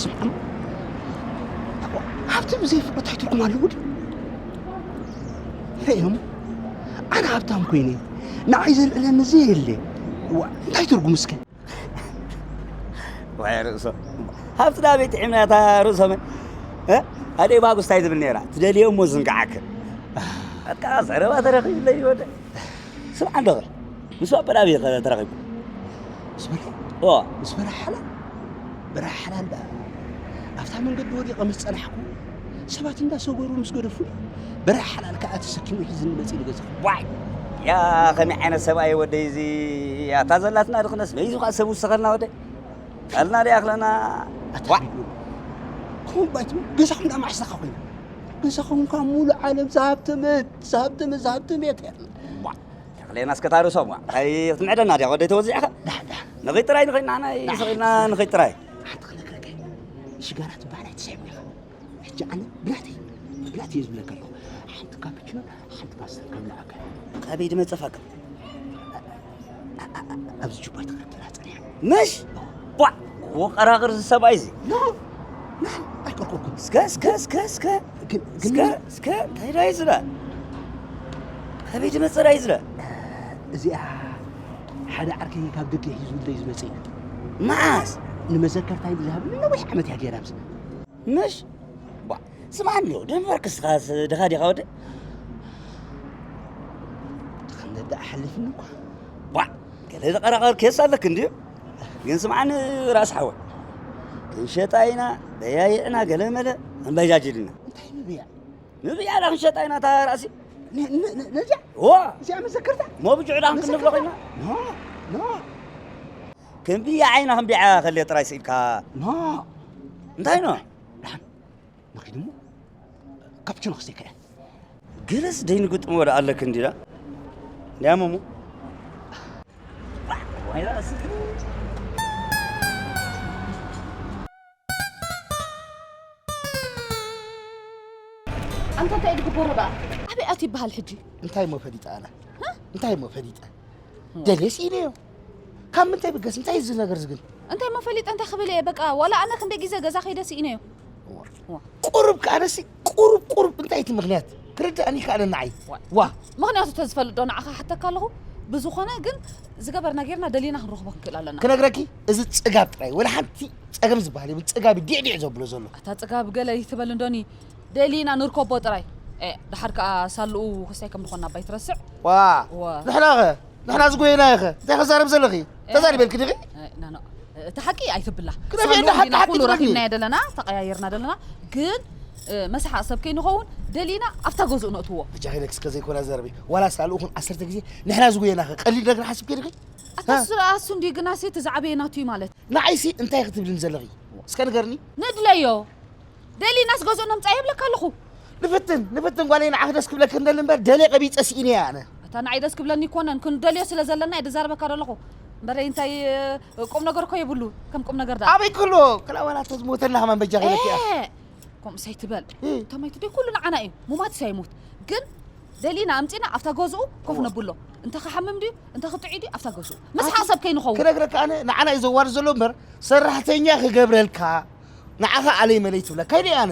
ስምዓም። ኣብቲ ብዘይ ፍቕሪ እንታይ ትርጉም ኣለዎ ድዩ? ርእዮም። ኣነ ሃብታም ኮይነ፣ ንዓይ ዘልዕለኒ ዘየለ። ዋ፣ እንታይ ትርጉም እስከ? ዋይ ርእሶም። ሃብቲ ዳ ቤት ዒምና እታ ርእሶም። እ? ኣደይ ባጉስ እንታይ ትብል ነይራ? ትደልዮ እሞ ዝንግዓክን። ኣትካ ዘረባ ተረኺብለይ ወደ። ስምዓ እንዶ ኸ፣ ምስ ኣበል ኣበይ ኸ ተራኺብኩም? ምስ በርሀ? እዎ። ምስ በርሀ ሓላል? በርሀ ሓላል ደኣ ኣብታ መንገዲ ወዲቐ ምስ ጸናሕኩ፣ ሰባት እንዳሰገሩ ምስ ገደፉኒ፣ በርሀ ሓላል ከኣ ተሰኪሙ ሒዙኒ መጺኡ ንገዛኹም። ዋይ! ያ ኸመይ ዓይነት ሰብኣይ ወደይ እዚ? ኣታ ዘላትና ድኽነስ በይዙ ኸኣ ሰብ ውሰኸልና ወደይ። ቀልና ደይ ኣኽለና። ኣታ ዋይ! ቢሉ። ከምኡ ባይትብል ገዛኹም ደኣ መዓስ ተኻ ኮይና? ገዛኹም ከኣ ሙሉእ ዓለም ዝሃብተመት፣ ዝሃብተመት፣ ዝሃብተመት እያ። ዋይ! ተኽሌና እስከ ታርሶም ዋ። ኣይ ክትምዕደና ድያ ወደይ ተወዚዕኻ? ዳሕ፣ ዳሕ። ንኸይድ ጥራይ ንኸይድ ንዓና ዳሕ። ይስቕልና ንኸይድ ጥራይ። ሓንቲ ክነግረካ እየ። ሽጋራ ትበሃል ኣይትስሕብ ኢኻ። ሕጂ ኣነ ብናተይ፣ ብናተይ እየ ዝብለካ ኣለኹ። ሓንቲ ካፕችኖ፣ ሓንቲ ፓስተር ከብልዓካ። ካበይ ድመጸ ፋቅር? ኣብዚ ጁባ ተቐርቀራ ጸኒሓ። ምሽ? ቧዕ! ወቐራቕር እዚ ሰብኣይ እዚ። ኖ! ኖ! ኣይቀርቀርኩን። እስከ፣ እስከ፣ እስከ፣ እስከ። ግን፣ ግን እስከ፣ እስከ፣ እንታይ ዳይ ዝለ? ከመይ ድመጽእ ዳይ ዝለ? እዚኣ ሓደ ዓርከይ ካብ ደገ ሒዙለይ ዝመጽእ እዩ። መዓስ? ንመዘከርታ ኢሉ ዝሃብኒ ነዊሕ ዓመት እያ ገይራ ኣብዚ። ምሽ? ቧ፣ ስምዓኒ፣ ደንበር ክስኻስ ድኻ ዲኻ ወደ? ተኸንደ ደኣ ሓሊፍኒ እኳ። ቧ፣ ገለ ዝቐራቐር ኬስ ኣለክ እንድዩ? ግን ስምዓኒ ራስ ሓወ። ክንሸጣ ኢና፣ በያይዕና ገለ መለ፣ ክንበጃጅል ኢና። እንታይ ምብያዕ? ምብያዕ ዳ ክንሸጣ ኢና፣ እታ ራእሲ። ነ-፣ ነ-፣ ነ-፣ ነዚኣ? ዋ! እዚኣ መዘከርታ? ሞብጅዑ ዳ ክንክንብሎ መዘከርታ? ኮይና? ኖ፣ ኖ። ክንብያዓ ኢና፣ ክንብያዓ ከልየ ጥራይ ስኢልካ። ኖ። እንታይ ኖ? ደሓን። ንኺድ እሞ፣ ካፕቹኖ ክሰይካ እየ። ገለስ ደይንግጥሞ ወደ ኣለክ እንዲዳ? እንዲያም እሞ። ኣንታ እንታይ እዩ ዝግበሮ ደኣ? ኣበይ ኣትዩ ይበሃል ሕጂ? እንታይ እሞ ፈሊጠ ኣነ? እ? እንታይ እሞ ፈሊጠ? ደልየ ስኢነዮ። ካብ ምንታይ ብገስ? እንታይ እዩ እዚ ነገር እዚ ግን? እንታይ እሞ ፈሊጠ እንታይ ክብል እየ? በቃ ዋላ ኣነ ክንደይ ግዜ ገዛ ከይደ ስኢነዮ። እዋ። እዋ። ቁሩብ ከኣ ኣነሲ ቁሩብ፣ ቁሩብ እንታይ እቲ ምኽንያት? ክርድኣኒ ይከኣለኒ ንዓይ። ዋ። ዋ። ምኽንያቱ ተዝፈልጥ ዶ ንዓኻ ሓተካ ኣለኹ? ብዝኾነ ግን ዝገበርና ጌርና ደሊና ክንረኽቦ ክንክእል ኣለና። ክነግረኪ፣ እዚ ጽጋብ ጥራይ፣ ወላ ሓንቲ ጸገም ዝበሃል የብሉን። ጽጋብ ዲዕዲዕ ዘብሎ ዘሎ። ኣታ ጽጋብ ገለ ይትበል እንዶኒ፣ ደሊና ንርከቦ ጥራይ። ኤ፣ ደሓር ከኣ ሳልኡ ክስታይ ከም ዝኾንና ኣባይ ትረስዕ። ዋ። ዋ። ንሕና ኸ? ንሕና ዝጎየናዮ ኸ? እንታይ ክዛረብ ዘለኺ? ኤ። ተዛሪበልኪ ዲኺ? ኤ፣ ና፣ ና። እቲ ሓቂ ኣይትብላ። ክነፍየ ሳሉ እንዳ ሓቂ ዲና ሓቂ ኩሉ ትብለኒ። ረኺብናዮ ደለና፣ ተቐያይርና ደለና፣ ግን፣ እ፣ መሳሓቕ ሰብ ከይንኸውን ደሊና ኣብታ ገዝኡ ነእትዎ። ብጃኺ ነክስ ከ ዘይኮና ዘረቢ። ዋላ ሳልኡ ኹን ዓሰርተ ግዜ ንሕና ዝጉየና ኸ ቀሊል ነገር ሓስብኪ ዲኺ? ኣታ ሃ? እሱ ርኣሱ እንዲ ግናሲ እቲ ዝዓበየ ናቱ እዩ ማለት። ንዓይሲ እንታይ ክትብልኒ ዘለኺ? እስከ ንገርኒ። ንድለዮ። ደሊናስ ገዝኡ ነምጻ የብለካ ኣለኹ። ንፍትን፣ ንፍትን ጓለይ ንዓኺ ደስ ክብለኪ እንደሊ እምበር ደልየ ቀቢጸ ስኢነ እየ ኣነ። ኣታ ንዓይ ደስ ክብለኒ ይኮነን፣ ክንደልዮ ስለ ዘለና እየ ድዛረበካ ዘለኹ። እምበረይ እንታይ ቁም ነገር እኮ የብሉ። ከም ቁም ነገር ደኣ ኣበይ ክሎ? ክላ ዋላ ተዝሞተልና ከማን በጃ ከይለኪ እያ። ኤ፣ ከምኡ ሰይትበል። እም። ተማይቱ ደይ ኩሉ ንዓና እዩ። ሙማት ሳይሞት። ግን ደሊና ኣምጺና ኣብታ ገዝኡ ኮፍ እዋ። ነብሎ። እንተ ክሓምም ድዩ፣ እንተ ክጥዒ ድዩ ኣብታ ገዝኡ። ምስ ኣቲ ሓሰብ ከይንኸውን። ክነግረካ ኣነ ንዓና እዩ ዘዋርድ ዘሎ እምበር ሰራሕተኛ ክገብረልካ ንዓኻ ኣለይ መለይ ትብለካ ኢለ ኣነ።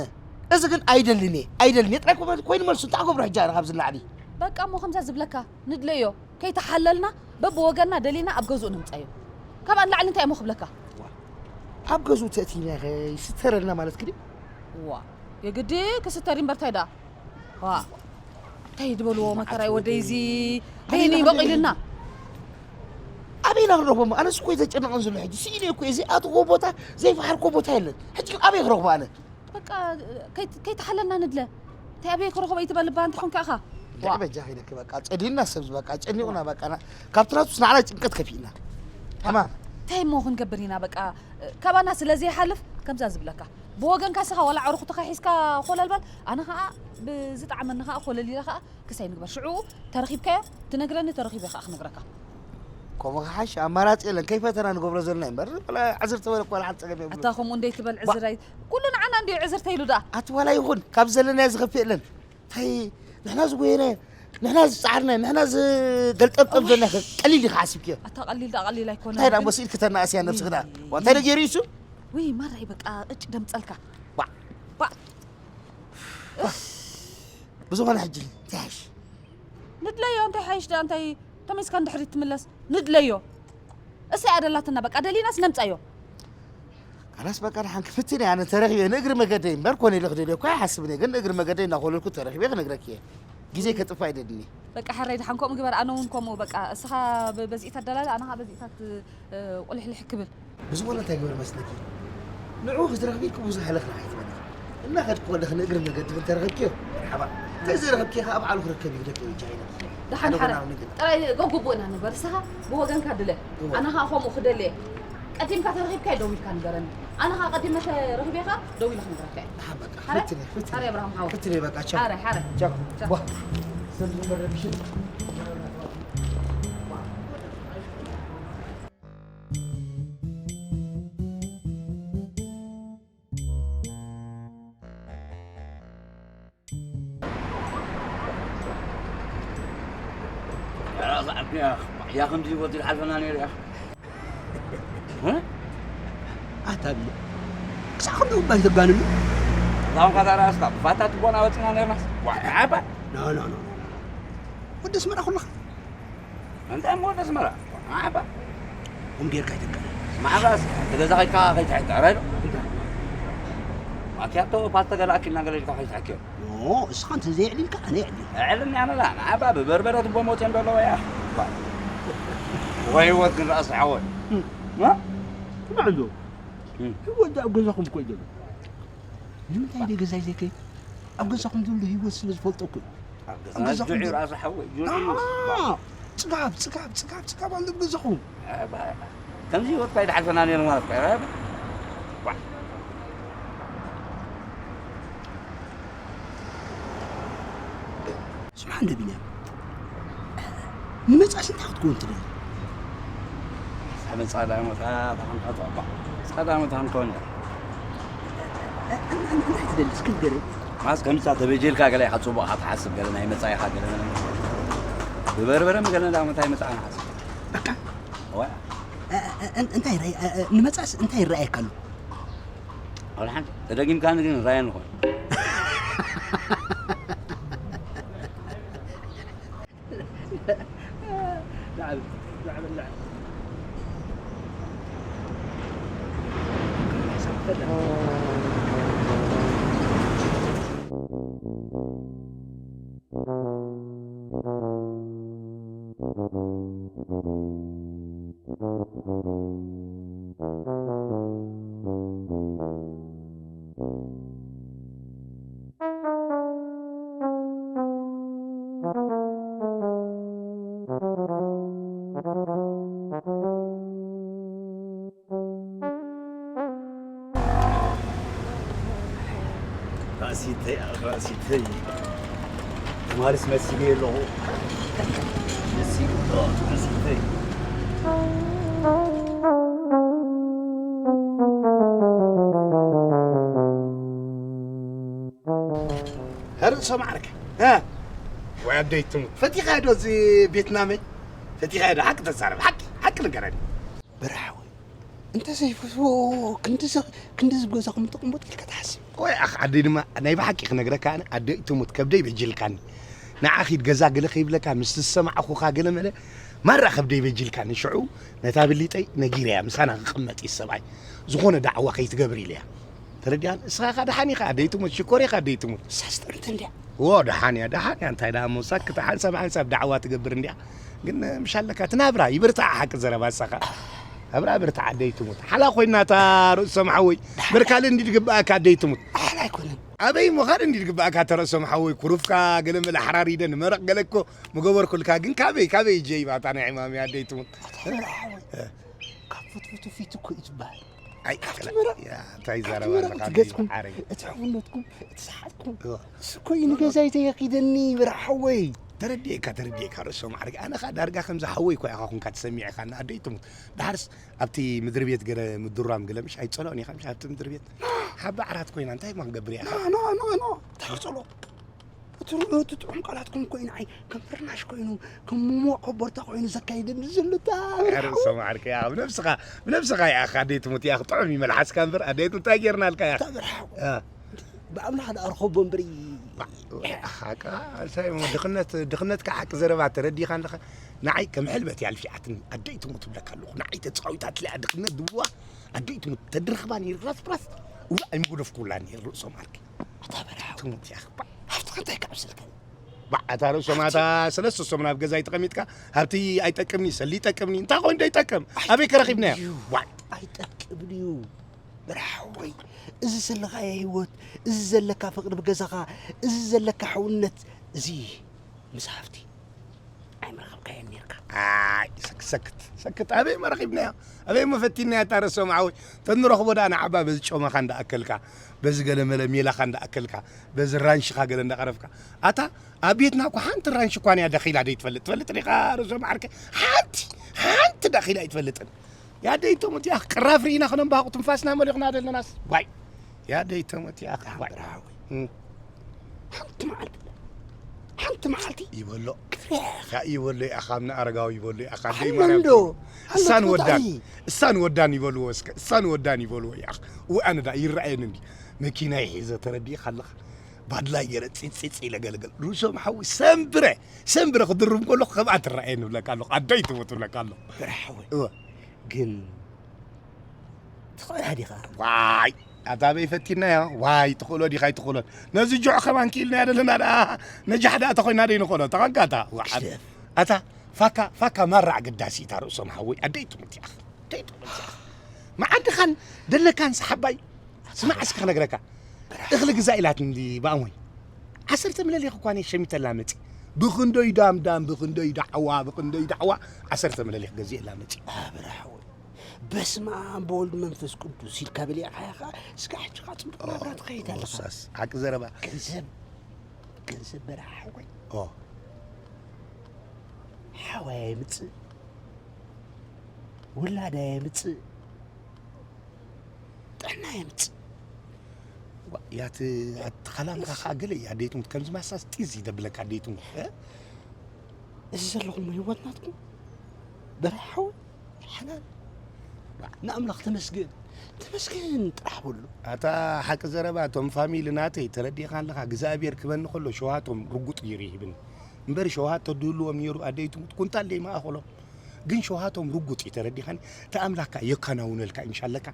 እዚ ግን ኣይደልን እየ፣ ኣይደልን እየ ጥራይ ኮመ-፣ ኮይኑ መልሱ እንታይ ክገብሮ ሕጂ ኣነ ካብዚ ንላዕሊ? በቃ እሞ ከምዛ ዝብለካ ንድለዮ። ከይተሓለልና በብወገንና ደሊና ኣብ ገዝኡ ነምጻዮ። ካብኣ ንላዕሊ እንታይ እሞ ክብለካ? ዋ፣ ኣብ ገዝኡ ተእቲና ኸ ይስተረልና ማለት ክዲ? ዋ፣ የግዲ ክስተር እምበር እንታይ ደኣ? ዋ፣ እንታይ ድበልዎ መዓት መከራይ ወደይ እዚ ወደይ። በይኒ ኣበይና በቒልና። ክንረኽቦ? ኣበይና ክንረኽቦ? ኣነስ እኮ እዩ ዘጨንቐን ዘሎ ሕጂ። ስኢነ እኮ እየ ዘይኣትዎ ቦታ፣ ዘይፈሓርኮ ቦታ የለን። ሕጂ ግን ኣበይ ክረኽቦ ኣነ? በቃ ከይት-፣ ከይተሓለልና ንድለ። እንታይ ኣበይ ክረኽቦ ይትበል እባ እንተ ኾንካ ኢኻ? ልዕሊ ዋ። በጃ ከይነክ በቃ ጸዲና ሰብ በቃ ጨኒቑና በቃ ና-፣ ካብቲ ናቱስ ንዓና ጭንቀት ከፊእና። ተማም። እንታይ እሞ ክንገብር ኢና በቃ ካባና ስለ ዘይሓልፍ ከምዛ ዝብለካ። ብወገንካ ስኻ ዋላ ኣዕሩኽትኻ ሒዝካ ኮለል በል። ኣነ ኸኣ ብዝጠዓመኒ ኸኣ ኮለል ኢለ ኸኣ ክሳይ ንግበር። ሽዑ ተረኺብካዮ ትነግረኒ፣ ተረኺበ ኸኣ ክነግረካ። ከምኡ ክሓሽ ኣማራጺ የለን። ከይፈተና ንገብሮ ዘለና እዩ እምበር፣ ወላ ዕዝር ተበለ እኮ ወላ ሓንቲ ጸገም የብሉን። ኣታ ከምኡ እንደይ ትበል ባ- ዕዝር ኣይ-፣ ኩሉ ንዓና እንድዩ ዕዝር ተይሉ ደኣ። ኣቲ ዋላ ይኹን፣ ካብ ዘለናዮ ዝኸፍእ የለን። እንታይ ንሕና ዝጎየናዮ፣ ንሕና ዝጸዓርናዮ፣ ንሕና ዝገልጠብጠብ ኦይ። ዘለና ከ ቀሊል ኢኻ ሓሲብክዮ? ኣታ ቀሊል ደኣ ቀሊል ኣይኮነን እንታይ ደኣ ግን እሞ ስኢልኪ ተናእስያ ነብስኺ ደኣ? እይ። ዋ፣ እንታይ ደኣ ገይሩ እዩ እሱ? ውይ፣ ማራይ በቃ ቅጭ ደምጸልካ። ባ- ባ- ብዝኾነ ሕጂ እንታይ ሓይሽ? ንድለዮ እንታይ ሓይሽ ደኣ እንታይ ተመይስካ ንድሕሪት ትምለስ? ንድለዮ። እሳ እያ ደላትና በቃ ደሊናስ ነምጻዮ። ካላስ በቃ ደሓን ክፍትን እየ ኣነ ተረኺበ ንእግሪ መገደይ እምበር ኮነ ኢለ ክደልዮ እኮ ኣይሓስብን እየ ግን ንእግሪ መገደይ እናኾለልኩ ተረኺበ ክነግረኪ እየ። ግዜ ከጥፍእ ኣይደልን እየ። በቃ ሕራይ ደሓን ከምኡ ግበር ኣነ እውን ከምኡ በቃ እስኻ ብ-፣ በዚእታት ደላላ ኣነ ኸዓ በዚእታት እ፣ ቁልሕልሕ ክብል። ብዝኾነ እንታይ ግበር መስለኪ? ንዕኡ ክትረኽቢ እኮ ብዙሕ ኣለኽና ኣይትበሊ። እናኸድኩ ከለኺ ንእግሪ መገዲ እንተረኸብክዮ መርሓባ። እንተዘይረኸብክዮ ኸዓ ባዕሉ ክርከብ እዩ ግደፍዮ ጃሂላ። ደሓን ሓደ ሓረ። ጎና ንግድ። ጥራይ ጎጎቦእና ንግበር። ንስኻ ብወገንካ ድለ። እወ። ኣነ ኸዓ ከምኡ ክደሊ እየ። ቀዲምካ ተረኺብካዮ ደው ኢልካ ንገረኒ። ኣነ ኸዓ ቀዲመ ተረኺበ ኸዓ ደው ኢለ ክንገረካ እየ። ደሓን በቃ። ሓረ? ፍትኒ፣ ፍትኒ። ሓረ ኣብርሃም ሓወይ። ፍትኒ በቃ፣ ቻው። ሓረ፣ ሓረ። ቻው። ቻው። ቧ። ሰብ ዝንበር ረቢሽን። ያ ከምዚ ህይወት ዝሓልፈና ነይሩ እያ። እ? ኣታ ብለ። ክሳዕ ክንድኡ እባ ይተጋንኑ። እዛ ኾንካ እዛ ርኣስካ፣ ብፋታ ትቦና ወፂና ነይርናስ። ዋ፣ ዓባ። ኖ፣ ኖ፣ ኖ፣ ኖ። ወዲ ኣስመራ ኩልኻ። እንታይ እሞ ወዲ ኣስመራ? ዓባ። ቁም ጌርካ ኣይትቀነ። ስማዕ ራስ፣ እቲ ገዛ ከይድካ ከይትሕቅረ ዶ? እንታይ? ማኪያቶ ፓስተ ገለ ኣኪልና ገለ ኢልካ ከይትሕክዮ። ኖ፣ እስኻ እንተ ዘየዕሊልካ ኣነ የዕሊል። ኣዕልኒ ኣነ ዳ፣ ንዓባ ብበርበረ ትቦ ሞት እዮም ዘለዉ እያ። ወይ ህይወት ግን ራስ ሓወይ። እም። እ? ስማዕ እንዶ፣ እም። ህይወት ዳ ኣብ ገዛኹም እኮ እዩ ዘሎ። ንምንታይ ደ ገዛይ ዘይከይድ? ኣብ ገዛኹም ዘሎ ህይወት ስለ ዝፈልጦ እኮ እዩ። ኣብ ኣብ ገዛና ገዛኹም ጁዕ እዩ ዘሎ ራሱ ሓወይ፣ ጁዕ እዩ። ኣሃ! ጽጋብ፣ ጽጋብ፣ ጽጋብ፣ ጽጋብ ኣሎ ኣብ ገዛኹም። ኣባ፣ ከምዚ ህይወትካ ኣይድሓልፈና ነይሩ ማለት እኮ እዩ። ኣባ። ዋ። ስምዓ እንዶ ቢንያም፣ ንመጻእሲ እንታይ ክትከውን ትደሊ? ንመጻእ ዳኣ መጻእ ተኾንካ ጽቡቕ። መጻእ ዳኣ መጻእ ክንከውን እያ። እንታይ ትደሊ እስኪ ንገረኒ። ማስ ከምዛ ተበጀልካ ገለ ኢኻ ጽቡቕ ኢኻ ትሓስብ፣ ገለ ናይ መጻኢኻ ገለ ብበርበረ ገለ ዳኣ መጻኢ መጻእ ንሓስብ። በቃ። እዋ። እ-፣ እ-፣ እ-፣ እንታይ ራእይ-፣ እ-፣ እ-፣ ንመጻእስ እንታይ ይረኣየካ ኣሎ? ወላ ሓንቲ ተደጊምካኒ ግን ራእየ ንኾን። ላዕል፣ ላዕል፣ ላዕል። ራእሲተይ፣ ራእሲተይ። ትማሊስ መሲለዮ ኣለኹ። መሲሉ፣ ራእሲተይ። ርእሶም ዓርከ። እ? ወይ ኣደይ ትሙት። ፈቲኻ ዶ እዚ ቤትናመይ? ፈቲኻ ዶ? ሓቂ ተዛረብ። ሓቂ፣ ሓቂ ንገረኒ። በርሓወይ፣ እንተ ዘይፈትዎ ክንድዚ፣ ክንድዚ ገዛኹም ተቕምጡ ኢልካ ትሓስብ? ወይ ኣኽ ዓደይ ድማ ናይ ብሓቂ ክነግረካ ኣነ ኣደይ ትሙት ከብደይ በጅልካኒ። ንዓ ኺድ ገዛ ገለ ከይብለካ ምስ ዝሰማዕኹኻ ገለ መለ ማራ ከብደይ በጅልካኒ። ሽዑ ነታ ብሊጠይ ነጊረያ ምሳና ክቕመጥ እዩ ሰብኣይ። ዝኾነ ዳዕዋ ከይትገብር ኢለያ። ተረዲኣን? እስኻ ኸኣ ደሓን ኢኻ ኣደይ ትሙት፣ ሽኮር ኢኻ ኣደይ ትሙት። ሳስጠርት እንድያ። ዎ ደሓን እያ፣ ደሓን እያ። እንታይ ደኣ እሞ ሳክት ሓንሳብ ሓንሳብ ዳዕዋ ትገብር እንድያ። ግን ምሽ ኣለካ እቲ ናብራ ይብርታዕ፣ ሓቂ ዘረባ ንሳኻ። ናብራ ብርታዕ ኣደይ ትሙት። ሓላ ኮይና እታ ርእሶም ሓወይ። ምርካል እንዲ ድግብኣካ ኣደይ ትሙት። ሓላ ኣይኮነን። ኣበይ እሞ ካልእ እንዲ ድግብኣካ እታ ርእሶም ሓወይ። ኩሩፍካ ገለ መለ ሓራሪደ ንመረቕ ገለ እኮ ምገበርኩልካ። ግን ካበይ፣ ካበይ እጀ ይባታ ናይ ሕማም ኣደይ ትሙት። ኣታ ሓወይ። እ። ካብ ፍትፍቱ ፊት እኮ እዩ ዝበሃል። ኣይ፣ ካብቲ መረቕ፣ ያ፣ እንታይ ካብቲ ዘረባ መረቕ ኣለኻ፣ እቲ ገጽኩም፣ ሓረይ? እቲ ሕውነትኩም፣ እቲ ሰሓቕኩም፣ እዋ። እሱ እኮ እዩ ንገዛይ ተየቂደኒ፣ በርሓወይ። ተረዲኤካ፣ ተረዲኤካ፣ ርእሶም ዓርከ። ኣነ ኸኣ ዳርጋ ከምዚ ሓወይ እኮ ኢኻ ኹንካ ተሰሚዕኻኒ፣ ኣደይ ትሙት። ደሓርስ ኣብቲ ምድሪ ቤት ገለ ምድራም ገለ ምሽ ኣይትጸልኦን ኢኻ፣ ምሽ ኣብቲ ምድሪ ቤት? ሓባ ዓራት ኮይና እንታይ እሞ ክንገብር ኢና? ኖ፣ ኖ፣ ኖ፣ ኖ፣ እንታይ ክጸልኦ? እቲ ርኡይ፣ እቲ ጥዑም ቃላትኩም እኮ እዩ ንዓይ ከም ፍርናሽ ኮይኑ፣ ከም ምሞቕ ኮቦርታ ኮይኑ ዘካይደኒ ዘሎ እታ ኧረ በርሓዊ። ርእሶም ዓርከ፣ ያ፣ ብነብስኻ፣ ብነብስኻ ይኣኻ፣ ኣደይ ትሙት፣ ያኽ፣ ጥዑም እዩ መልሓስካ እምበር፣ ኣደይ ትሙት፣ እንታይ ጌርናልካ፣ ያኽ? እታ በርሓዊ። እ። ብኣምላኽ ደኣ ርኸቦ እምበር። ሓቃ፣ እንታይ እሞ፣ ድኽነት፣ ድኽነትካ ሓቂ ዘረባ ተረዲኻ ኣለኻ። ንዓይ ከም ሕልበት እያ ኣልፊዓትኒ፣ ኣደይ ትሙት እብለካ ኣለኹ። ንዓይ ተጻዊታትለያ ድኽነት ድዋ፣ ኣደይ ትሙት፣ ተድርኽባ ነይሩ ራስራስ፣ እዋ ኣይምጉደፍኩላ ነይሩ ርእሶም ዓርከ። ኣታ በርሓዊ። ትሙት ያኽ፣ ባ። ሃብትኻ እንታይ ክዓብሰልካ? ባ፣ ኣታ ርእሶም፣ ኣታ ሰለስተ ሰሙን ኣብ ገዛይ ተቐሚጥካ፣ ሃብቲ ኣይጠቅምኒ፣ ሰሊ ይጠቅምኒ፣ እንታይ ኮይኑ ዶ ይጠቅም? ኣበይ ከረኺብናዮ? ኣይጠቅምን እዩ። ዋይ። ኣይጠቅምን እዩ። በርሓወይ፣ እዚ ዘለኻዮ ህይወት፣ እዚ ዘለካ ፍቕሪ ብገዛኻ፣ እዚ ዘለካ ሕውነት፣ እዚ ምስ ሃብቲ ኣይምረኸብካዮን ኔርካ። ኣይ፣ ሰክ-፣ ሰክት፣ ሰክት። ኣበይ መረኺብናዮ? ኣበይ መፈቲናዮ? እታ ርእሶም ሓወይ። ተንረኽቦ ደኣ ንዓባ በዚ ጮማኻ እንዳኣከልካ፣ በዚ ገለመለ ሜላኻ እንዳኣከልካ፣ በዚ ራንሽኻ ገለ እንዳቐረፍካ። ኣታ ኣብ ቤትና እኮ ሓንቲ ራንሽ እኳ ንያ ደኺላ ደይትፈልጥ። ትፈልጥ ዲኻ ርእሶም ዓርከ? ሓንቲ፣ ሓንቲ ደኺላ ኣይትፈልጥን። ያ ደይተሞት ያኽ ቅራፍ ርኢና ክነንባሃቑ ትንፋስና መሊቕና ደለናስ። ዋይ። ያ ደይተሞት ያኽ። ዋይ። ብራዊ። እም። ሓንቲ መዓልቲ፣ ሓንቲ መዓልቲ ይበሎ። ክፍርሕ። ያ ይበሎ፣ ኣኻምና ኣረጋዊ ይበሎ፣ ኣኻ ሓመንዶ። ደይማርያም። ሓመንዶ እሳን ወዳን፣ ፈጣሪ። እሳን ወዳን ይበልዎ እስከ፣ እሳን ወዳን ይበልዎ። ያኽ። እው ኣነ ዳ ይረኣየኒ እንዲ። መኪናይ ሒዘ ተረዲእኻ ኣለኻ። ባድላይ ገይረ ፂፅ ፂፅ ኢለ ገልገል። ርእሶም ሓዊ ሰንብረ፣ ሰንብረ ክድርም ከለኹ ከምኣ ትረኣየኒ ብለካ ኣለኹ። ኣደይ ትሞት ብለካ ኣለኹ። ብራዊ። እወ። ግን ትኽእላ ዲኻ? ዋይ፣ ኣታ ኣበይ ፈቲናዮ? ዋይ፣ ትኽእሎ ዲኻ ኣይትኽእሎን? ነዚ ጆዕ ከማን ክኢልናዮ ዘለና ደኣ ነጃሕ ደኣ ተኾይና ደይ ንኽእሎ? ተቐንቃታ። ዋ፣ ግደፍ። ኣታ ፋካ፣ ፋካ ማራ ኣገዳሲ እታ ርእሶም ሓወይ። ኣደይ ትሙት ያኽ። ኣደይ ትሙት ያኽ። መዓድኻን ደለካን ሰሓባይ። ስማዕ እስኪ ክነግረካ። እኽሊ ግዛእ ኢላትኒ እንዲ ብኣሞይ። ዓሰርተ ምለሊኽ እኳ ነይ ሸሚተላ መጺ። ብኽንደይ ዳምዳም፣ ብኽንደይ ዳዕዋ፣ ብኽንደይ ዳዕዋ፣ ዓሰርተ ምለሊኽ ገዚኤላ መጺ። ኣብርሃ ወይ። በስመ ኣብ በወልድ መንፈስ ቅዱስ ኢልካ በሊዕኻያ ኸዓ፣ ስጋዕ ሕጂ ኸዓ ጽቡቕ ናብራ ትኸይድ ኣለኻ። ኦሳስ፣ ሓቂ ዘረባ። ገንዘብ፣ ገንዘብ በረኻ ሓወይ። ኦ። ሓወይ ኣይምጽእ፣ ውላድ ኣየምጽእ፣ ጥዕና ኣየምጽእ። ዋ፣ ያት ኣትኻላምካ ኸዓ ገለ እያ፣ ኣደይትሙት ከምዚ ማሳስ ጢዝ ይደብለካ፣ ኣደይትሙት፣ እ? እዚ ዘለኹም ህይወት ናትኩም በረኻ ሓወይ። ሓላል። ንኣምላኽ ተመስገን፣ ተመስገን ጥራሕ በሉ። ኣታ ሓቂ ዘረባ፣ እቶም ፋሚሊ ናተይ ተረዲእኻ ኣለኻ፣ እግዚኣብሔር ክበኒ ከሎ ሸውሃቶም ርጉጥ ገይሩ ይህብኒ። እምበር ሸውሃት ተድህልዎም ነይሩ፣ ኣደይትሙት ኩንታል ደይመኣኸሎም። ግን ሸውሃቶም ርጉጥ እዩ፣ ተረዲኻኒ? እቲ ኣምላኽካ የከናውነልካ፣ ኢንሻለካ።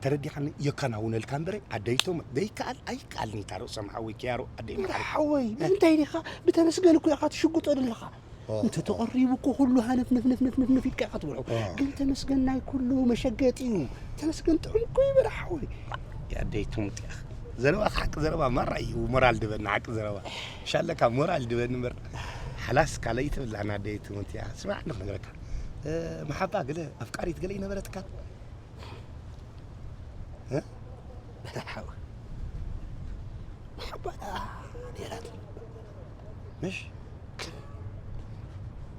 ተረዲኻኒ? የከናውነልካ እምበረ፣ ኣደይትሙት ደይከኣል ኣይከኣልን እዩ፣ እታ ርእሶም ሓወይ ክያሮ፣ ኣደይ መሓሪ። ሓወይ፣ ብምንታይ ዲኻ? ብተመስገን እኮ ኢኻ ትሽጉጦ ዘለኻ። ኦ። እንተ ተቐሪቡ እኮ ኩሉ ሃነፍ ነፍ ነፍ ነፍ ነፍ ነፍ ኢልካ ኢኻ ትበልዖ። ኦ። ግን ተመስገን ናይ ኩሉ መሸገጢ እዩ። ተመስገን ጥዑም እኮ እዩ በርሓ ሓወይ። ኣደይ ትሙት ኢኻ። ዘረባኻ ሓቂ ዘረባ ማራ እዩ። ሞራል ድበኒ ሓቂ ዘረባ። ሻለካ ሞራል ድበኒ እምበር። ሓላስ ካልኣይ ትብላና ኣደይ ትሙት ኢኻ። ስማዕ፣ እንዶ ክነግረካ። እ፣ መሓባ ገለ ኣፍቃሪት ገለ ይነበረትካ? እ? በርሓ ሓወይ። መሓባ ደኣ ነይራትኒ። ምሽ?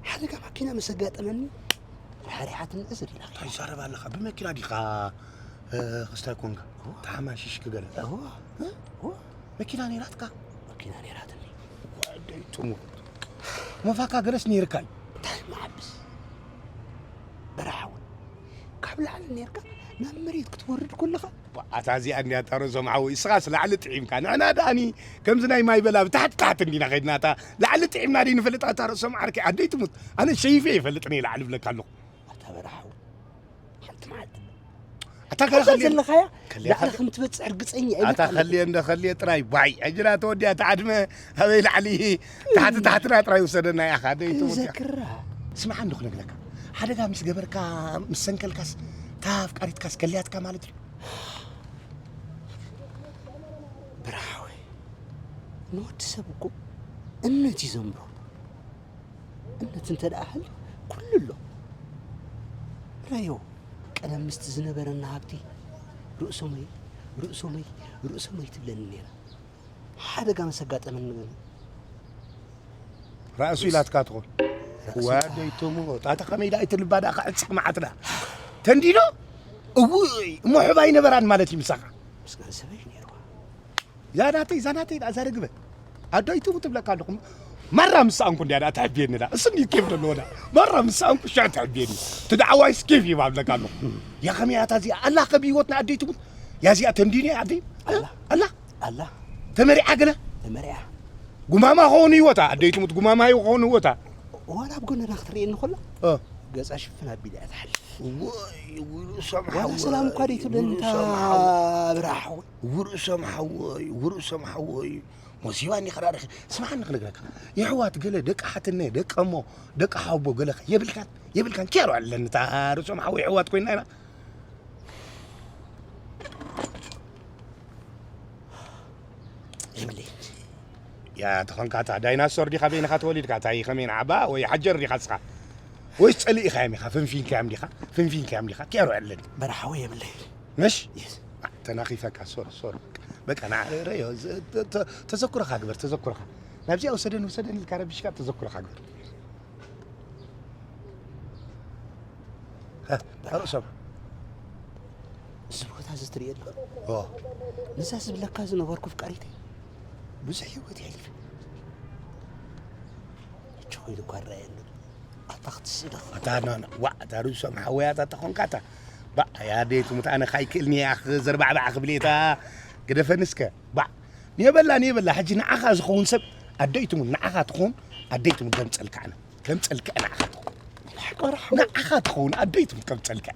ሓደጋ ማኪና ምስ ኣጋጠመኒ፣ ራሕሪሓትኒ እዝር ኢላ። እንታይ ትዛረብ ኣለኻ? ብመኪና ዲኻ፣ እ፣ ክስታይ ኮንካ? እዋ። ተሓማሺሽ ክገለ? እዋ። እ? እዋ። መኪና ነይራትካ? ኪና ነይራትኒ። ወደይ ጥሙት መፋካ ገለስ ነይርካ እዩ። እንታይ መሓብስ በረሓ እውን ካብ ላዕሊ ነይርካ ናብ መሬት ክትወርድ ከለኻ ኣታ እዚኣ እንዲያ ታሮዞም ሓወይ እስኻስ ላዕሊ ጥዒምካ ንዕና ደኣኒ ከምዚ ናይ ማይ በላ ብታሕቲ ታሕቲ እንዲና ከይድና እታ ላዕሊ ጥዒምና ደይ ንፈልጥ ኣታ ርእሶም ዓርከይ ኣደይ ትሙት ኣነ ሸይፈ ይፈልጥን እየ ላዕሊ ብለካ ኣለኹ ኣታ በረሓ እውን ሓንቲ መዓልቲ ኣታ ገለ ከልየ ዘለኻያ ከልየ ላዕሊ ከልየ። ከም ትበፅሕ ርግፀኛ እየ ኣታ በቃ። ከልየ እንደ ከልየ ጥራይ ባይ ሕጅራ ተወዲያ ተዓድመ ኣበይ ላዕሊ ታሕቲ ታሕትና ጥራይ ውሰደና ኢኻ ኣደይ ትሙት እያ። ክዘክራ ስምዓ እንዶ ክነግረካ ሓደጋ ምስ ገበርካ ምስ ሰንከልካስ እታ ኣፍቃሪትካስ ከልያትካ ማለት እዩ ብርሃወይ ንወዲ ሰብ እኮ እምነት እዩ ዘምሮ እምነት እንተ ደኣ ሃልዩ ኩሉ ኣሎ ረዮ ቀደም ምስቲ ዝነበረና ሃብቲ ርእሶመይ ርእሶመይ ርእሶመይ ትብለኒ ነይራ ሓደጋ ምስ ኣጋጠመኒ ግን ራእሱ ኢላትካ ትኾን ዋደይ ትሙት ኣታ ከመይ ዳ ኣይትልባ ዳ ክዕፅቕ መዓት ዳ ተንዲዶ እውይ እሞ ሕባ ኣይነበራን ማለት እዩ ምሳኻ ምስጋን ሰበይ ነይርዋ ዛናተይ ዛናተይ ዳ ዛረግበ ኣዶ ኣይትሙ ትብለካ ኣለኹም ማራ ምስ ሰኣንኩ እንዲያ ዳ ተሕብየኒ ዳ እሱ እንዲ ኬፍ ዘለዎ ዳ ማራ ምስ ሰኣንኩ ሽዕ ተሕብየኒ እቲ ደዓዋይስ ኬፍ ይባ ብለካ ኣለኹ ያ ከመይ ኣታ እዚኣ ኣላ ከብ ህይወትና ኣደይ ትሙት ያ እዚኣ ተንዲኒ ኣደይ ኣላ ኣላ ኣላ ተመሪዓ ገለ ተመሪዓ ጉማማ ከውን ህይወታ ኣደይ ትሙት ጉማማ ይኸውን ህይወታ ዋላ ኣብ ጎነና ክትርእየኒ ከላ እ፣ ገጻ ሽፍን ኣቢላ እያ ትሓልፍ ወይ ውርሶም ዋላ ሓወይ፣ ሰላም እኳ ደይትብለኒ እታ ውርሶም ሓወይ። ብርሓ ሓወይ ውርሶም ሓወይ ውርሶም ሓወይ ሞሲባ እንዲ ክራርኺ ስማዓኒ ክነግረካ የሕዋት ገለ ደቂ ሓትነ ደቂ እሞ ደቂ ሓቦ ገለ የብልካን የብልካን ኬሮ ኣለኒ እታ ርእሶም ሓወይ የሕዋት ኮይና ኢና የብለይ ያ ተኾንካ እታ ዳይናሶር ዲኻ በይንኻ ተወሊድካ እታ ከመይ ንዓባ ወይ ሓጀር ዲኻ እስኻ ወይስ ጸሊእኻዮም ኢኻ ፍንፊንካዮም ዲኻ ፍንፊንካዮም ዲኻ ኬሮ ኣለኒ በርሓዊ የብለይ ምሽ ተናኺፈካ ሶር ሶር በቃ ንዓረረዮ ተዘኩረኻ ግበር ተዘኩረኻ ናብዚኣ ውሰደን ውሰደን ኢልካ ረቢሽካ ተዘኩረኻ ግበር ርእሶም እዚ ቦታ እዚ ትርእዮ ኣለኻ ነዛ ዝብለካ ዝነበርኩ ፍቃሪተይ ብዙሕ ህይወት የሕሊፈ ሕጂ ኮይኑ እኳ ረኣየኒ ኣታ ክትስእልኻ ኣታ ናና ዋዕ እታ ርእሶም ሓወያታ ተኾንካታ ባዕ ያደይ ትሙት ኣነ ካይክእልኒ ኣኽ ዘርባዕባዕ ክብሌታ ግደፈንስከ ባዕ ንየበላ ንየበላ ሕጂ ንዓኻ ዝኸውን ሰብ ኣደይ ትሙት ንዓኻ ትኸውን ኣደይ ትሙት ገምፀልካ ኣነ ከም ጸልክዐ ንዓኻ ትኸውን ንዓኻ ትኸውን ኣደይ ትሙት ከም ጸልክዐ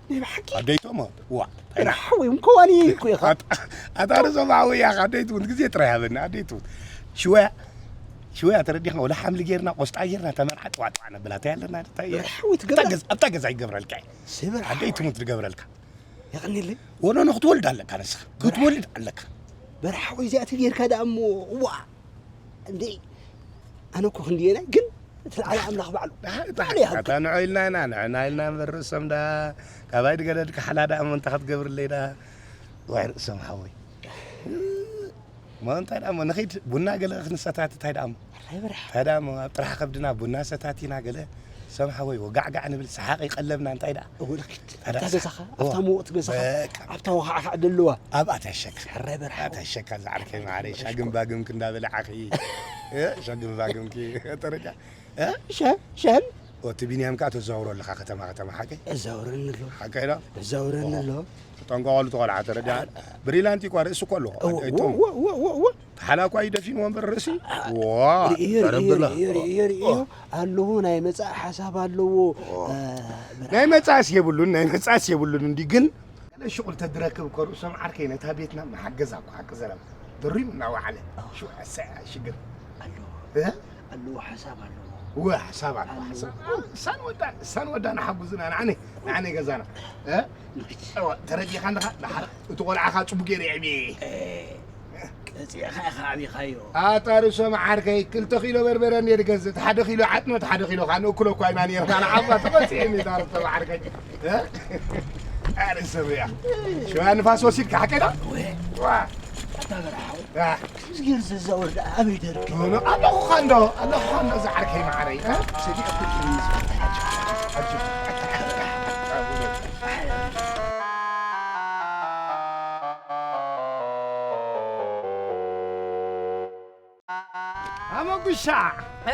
ኣደይ ቶሞ ዋ ራሕ ወይ ምከዋኒ እኮ ኢኻ ኣታ ርዞም ኣወያኻ ኣደይ ትሙት ግዜ ጥራይ ሃበኒ ኣደይ ትሙት ሽወያ ሽወያ ተረዲኻ ወላ ሓምሊ ጌርና ቆስጣ ጌርና ተመርዓ ጥዋጥዋ ነብላ እንታይ ኣለና እንታይ እየ ራሕ ወይ ትገብራ ኣብታ ገዛ ይገብረልካ እየ ስብር ኣደይ ትሙት ዝገብረልካ የቐኒለይ ወኖ ንክትወልድ ኣለካ ንስኻ ክትወልድ ኣለካ በራሕ ወይ እዚኣ ተጌርካ ደኣ እሞ ዋ እንዴ ኣነ እኮ ክንድየና ግን እቲ ልዓሊ ኣምላኽ ባዕሉ ባዕሉ ይሃብካ ኣታ ንዑ ኢልና ኢና ንዕና ኢልና እምበር ርእሶም ዳ ካባይ ድገደድ ካሕላ ዳ እሞ እንታይ ክትገብርለይ ዳ ዋይ ርእሶም ሓወይ እሞ እንታይ ዳ እሞ ንኺድ ቡና ገለ ክንሰታት እንታይ ዳ እሞ እንታይ ዳ እሞ ኣብ ጥራሕ ከብድና ቡና ሰታቲና ገለ ርእሶም ሓወይ ወጋዕጋዕ ንብል ሰሓቕ ይቐለብና እንታይ ዳ እወ ልክት ኣብታ ገዛኻ ኣብታ ምውቕቲ ገዛኻ ኣብታ ወኻዕኻዕ ደለዋ ኣብኣ ተሸካ ሕራይ በርሓ ኣታ ሸካ ዝዓርከይ ማዓረይ ሻግም ባግም ክንዳበለ ዓኺ እ፣ ሻግም ባግም ኪ ተረዳ እ? ሸ ሸን ወቲ ቢንያም ከኣ ተዛውሮ ኣለኻ ከተማ ከተማ ሓቀይ እዛውረኒ ኣሎ ሓቀይ ዶ እዛውረኒ ኣሎ ጠንቋቋሉ ተቆልዓ ተረዳ ብሪላንቲ እኳ ርእሲ እኮ ኣለዎ ኣይቶም ተሓላኳ ይደፊንዎ እምበር ርእሲ ዋ ርእዮ ርእዮ ተረብላ ርእዮ ርእዮ ርእዮ ኣለዎ ናይ መጻኢ ሓሳብ ኣለዎ እ፣ ናይ መጻእስ የብሉን ናይ መጻእስ የብሉን እንዲ ግን ገለ ሽቁል ተድረክብ እኮ ርእሶም ዓርከይ ነታ ቤትና መሓገዛ እኮ ሓቂ ዘረባ ድሪም እናወዓለ ሽው ኣሰያ ሽግር ኣለዎ እ? ኣለዎ ሓሳብ ኣለዎ እወ ሓሳብ ኣሎ ሓሳብ እሳን ወዳ እሳን ወዳ ንሓጉዝና ንዓነ ንዓነ ገዛና እ? እወ ተረዲኻ ኣለኻ ደሓር እቲ ቆልዓኻ ጽቡቅ ገይረ የዕብየ ቀፂዕኻ ኢኻ ዓቢኻዮ ኣታ ርእሶም ዓርከይ ክልተ ኪሎ በርበረ እንድየ ዝገዝእ እቲ ሓደ ኪሎ ዓጥኖ እቲ ሓደ ኪሎ ከዓ ንእክሎ እኳ ኢና ነርና ንዓባ ተቐፂዕኒ እታ ርእሶም ዓርከይ ኣርእሰብያ ሽዋ ንፋስ ወሲድካ ሓቀዳ ኣታ በርሓው ዝገር ዘዛወር ደኣ ኣበይ ደርክ ኣለኹኻ እንዶ ኣለኹኻ እንዶ ዝዓርከይ መዓረይ ሰዲቕ ኣመጉሻ።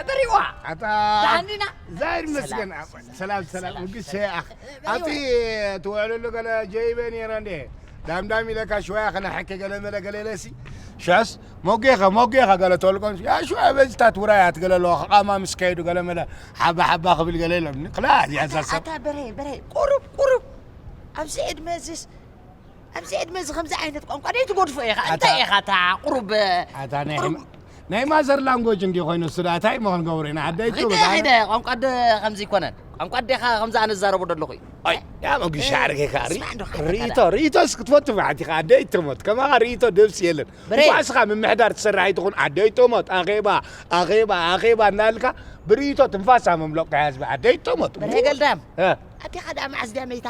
በሪዋ ኣታ ደሓን ዲና? ዛይድ መስገን። ሰላም። ሰላም፣ ሰላም። ሰላም። ሙግሸ ኣኽ። በሪዋ። ኣቲ ትውዕለሉ ገለ ጀይበ ነይረ እንዴ? ዳምዳም ኢለካ ሽዋያ ከነሐከ ገለ መለ ገለ ኢለሲ። ሸስ፣ ሞጌኸ፣ ሞጌኸ ገለ ተልቆም። ያ ሽዋያ በዚታት ውራያት ገለ ኣለዎ። ከቓማ ምስ ከይዱ ገለ መለ ሓባ ሓባ ክብል ገለ ኢሎም። ክላ ያዛሰብ። ኣታ በረ በረ ቁሩብ ቁሩብ ኣብዚ ዕድመ እዚስ ኣብዚ ዕድመ እዚ ከምዚ ዓይነት ቋንቋ ደይ ትጎድፎ ኢኻ። እንታይ ኢኻ እታ ቁሩብ ኣታ ናይ ሕማ-፣ ናይ ማዘር ላንጎጅ እንዲ ኮይኑ እሱ ደኣ እንታይ እሞ ክንገብሮ ኢና? ዓደይ ቱ ኺደ በቃ። ኺደ ቋንቋ ደ ከምዚ ይኮነን። ቋንቋ ኣዴኻ ከምዚ ኣነ ዝዛረቦ ዘለኹ እዩ። ኣይ፣ ያ መጉሻ ዓርከይ ከኣ ርእይቶ፣ ርእይቶ፣ ርእይቶስ ክትፈቱ ብዓቲኻ ዓደይ ትሞት። ከማኻ ርእይቶ ደብስ የለን። በረ። እንኳዕ እስኻ ምምሕዳር ትሰርሕ ኣይትኹን ዓደይ ትሞት። ኣኼባ፣ ኣኼባ፣ ኣኼባ እናልካ ብርእይቶ ትንፋሳ ምምሎቕ ተያዝቢ ዓደይ ትሞት። በረ ገልዳም። እ። ኣዴኻ ደኣ መዓዝ ድያ መይታ?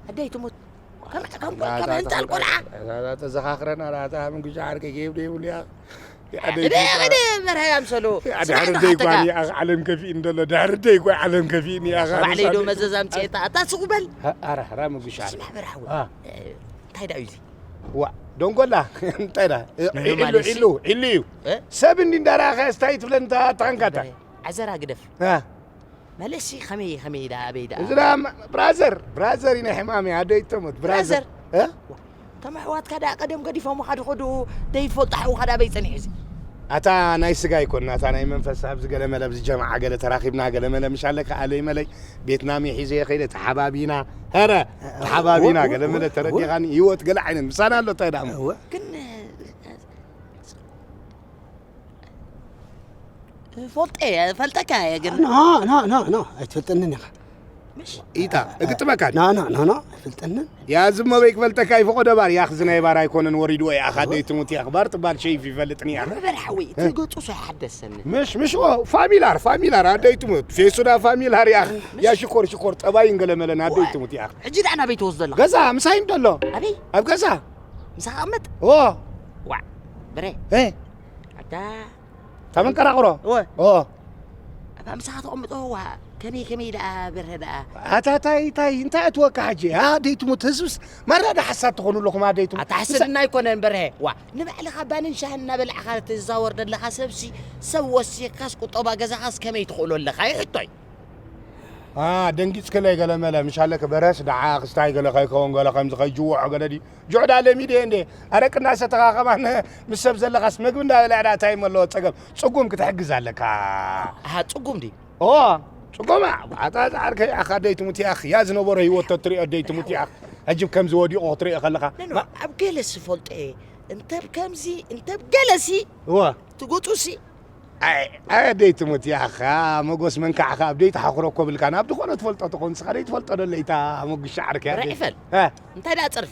ኣደይ ትሞት። ከም ከም ከም ህንጻል ቆልዓ። ተዘኻኽረና ላታ ምጉሻ ዓርከይ ጌብ ደይብሉ ያ። እደ እደ በርሃ ያምሰሉ። ድሕሪ ደይ ጓኒ ኣኽ ዓለም ከፊእ እንደሎ ድሕሪ ደይ ጓ ዓለም ከፊእኒ ኣኻ ባዕለይ ዶ መዘዝ ኣምፅኤታ ኣታ ስቑ በል። ኣራሕራ ምጉሻ ስማዕ በርሃዊ አ። እንታይ ዳ እዩ እዚ? ዋ ደንጎላ እንታይ ዳ ንዑ ኢሉ ማለት ኢሉ ኢሉ እዩ እ? ሰብ እንዲ እንዳረኣኸ ስታይ ትብለኒ ተታንካታ ዓዘራ ግደፍ። መለሲ ከመይ ከመይ ዳ ኣበይ ዳ እዚ ዳ ብራዘር ብራዘር ኢና ሕማሚ ኣደይ ተሞት ብራዘር ብራዘር? እቶም ኣሕዋትካ ዳ ቀደም ገዲፎም ካ ድኸዱ ዘይፈልጡ ሓውካ ዳ ኣበይ ፀኒሑ እዚ? ኣታ ናይ ስጋ ኣይኮን ኣታ ናይ መንፈስ ኣብዚ ገለ መለ ኣብዚ ጀማዓ ገለ ተራኺብና ገለ መለ ምሽ ኣለካ ኣለይ መለይ ቤትና ሚሒዘ ከይደ ተሓባቢና ሀረ ተሓባቢና ገለ መለ ተረዲኻኒ ህይወት ገለ ዓይነት ምሳና ኣሎ እንታይ ደኣ እሞ ግን ፈልጠ ፈልጠካ እየ ግን ኖ ኖ ኖ ኖ ኣይትፈልጠንን ኢኻ ምሽ ኢታ እግጥመካ ኖ ኖ ኖ ኖ ኣይፈልጠንን ያ ዝመበይ ክፈልጠካ ይፈቆዶ ባር ያኽ ዝናይ ባር ኣይኮነን ወሪድዎ እያ ኣኻ ደይ ትሙት ያኽ ባር ትባል ሸይፍ ይፈልጥኒ እያ መበር ሓወይ እቲ ገጹ ሰይሓደሰኒ ምሽ ምሽ ፋሚላር ፋሚላር ኣደይ ትሙት ፌሱዳ ፋሚላር ያኽ ያ ሽኮር ሽኮር ጠባይን ገለመለን ኣደይ ትሙት ያኽ ሕጂ ደኣ ናበይ ትወስዶ ኣለኻ ገዛ ምሳይ እንደሎ ኣበይ ኣብ ገዛ ምሳኻ ቅመጥ ኦ ዋ በረ እ ኣታ ታመንቀራቕሮ እወ ኦ ኣብ ምሳኻ ተቐምጦ ዋ ከመይ ከመይ ደኣ በርሀ ደኣ ኣታ ታይ ታይ እንታይ ኣትወካ ሕጂ ኣደይ ትሙት ህዝብስ ማራ ዳ ሓሳብ ትኾኑ ኣለኹም ኣደይ ትሙት ኣታ ሕስድና ኣይኮነን በርሀ ዋ ንባዕልኻ ባንን ሻህን እናበላዕኻ ትዛወር ዘለኻ ሰብሲ ሰብ ወሲኽካስ ቁጠባ ገዛኻስ ከመይ ትኽእሎ ኣለኻ ይሕቶይ ደንጊፅክለይ ገለ መለ ምሻለክ በረስ ደዓ ክስታይ ገለ ከይከውን ገለ ከምዚ ከይጅውዖ ገለ ድዩ ጅዑዳ ለሚደ እንዴ ኣረቂ እናሰተኻ ከማን ምስ ሰብ ዘለኻስ ምግቢ እንዳበልዐ ዳ እንታይ እሞ ኣለዎ ፀገም ፅጉም ክትሕግዝ ኣለካ ኣሃ ፅጉም ድዩ ኦ ፅጉማ ኣታ ዓርከይ ኣኻ ደይ ትሙት ያኽ ያ ዝነበሮ ህይወት ተትሪኦ ደይ ትሙት ያኽ ሕጂ ከምዚ ወዲቑ ክትሪኦ ከለኻ ነኖ ኣብ ገለ ስፈልጦ እየ እንተ ከምዚ እንተ ገለሲ እወ ትጎጡሲ ኣይ ኣይ ኣደይ ትሙት ያኻ መጎስ መንካዕኻ ኣብ ደይ ተሓኽሮ እኮ ብልካ ናብ ዝኾነ ትፈልጦ ትኾን ንስኻ ደይ ትፈልጦ ዶ ለይታ መጉሻ ዓርከይ ኣደይ ርዕፈል እ እንታይ ደኣ ጸርፊ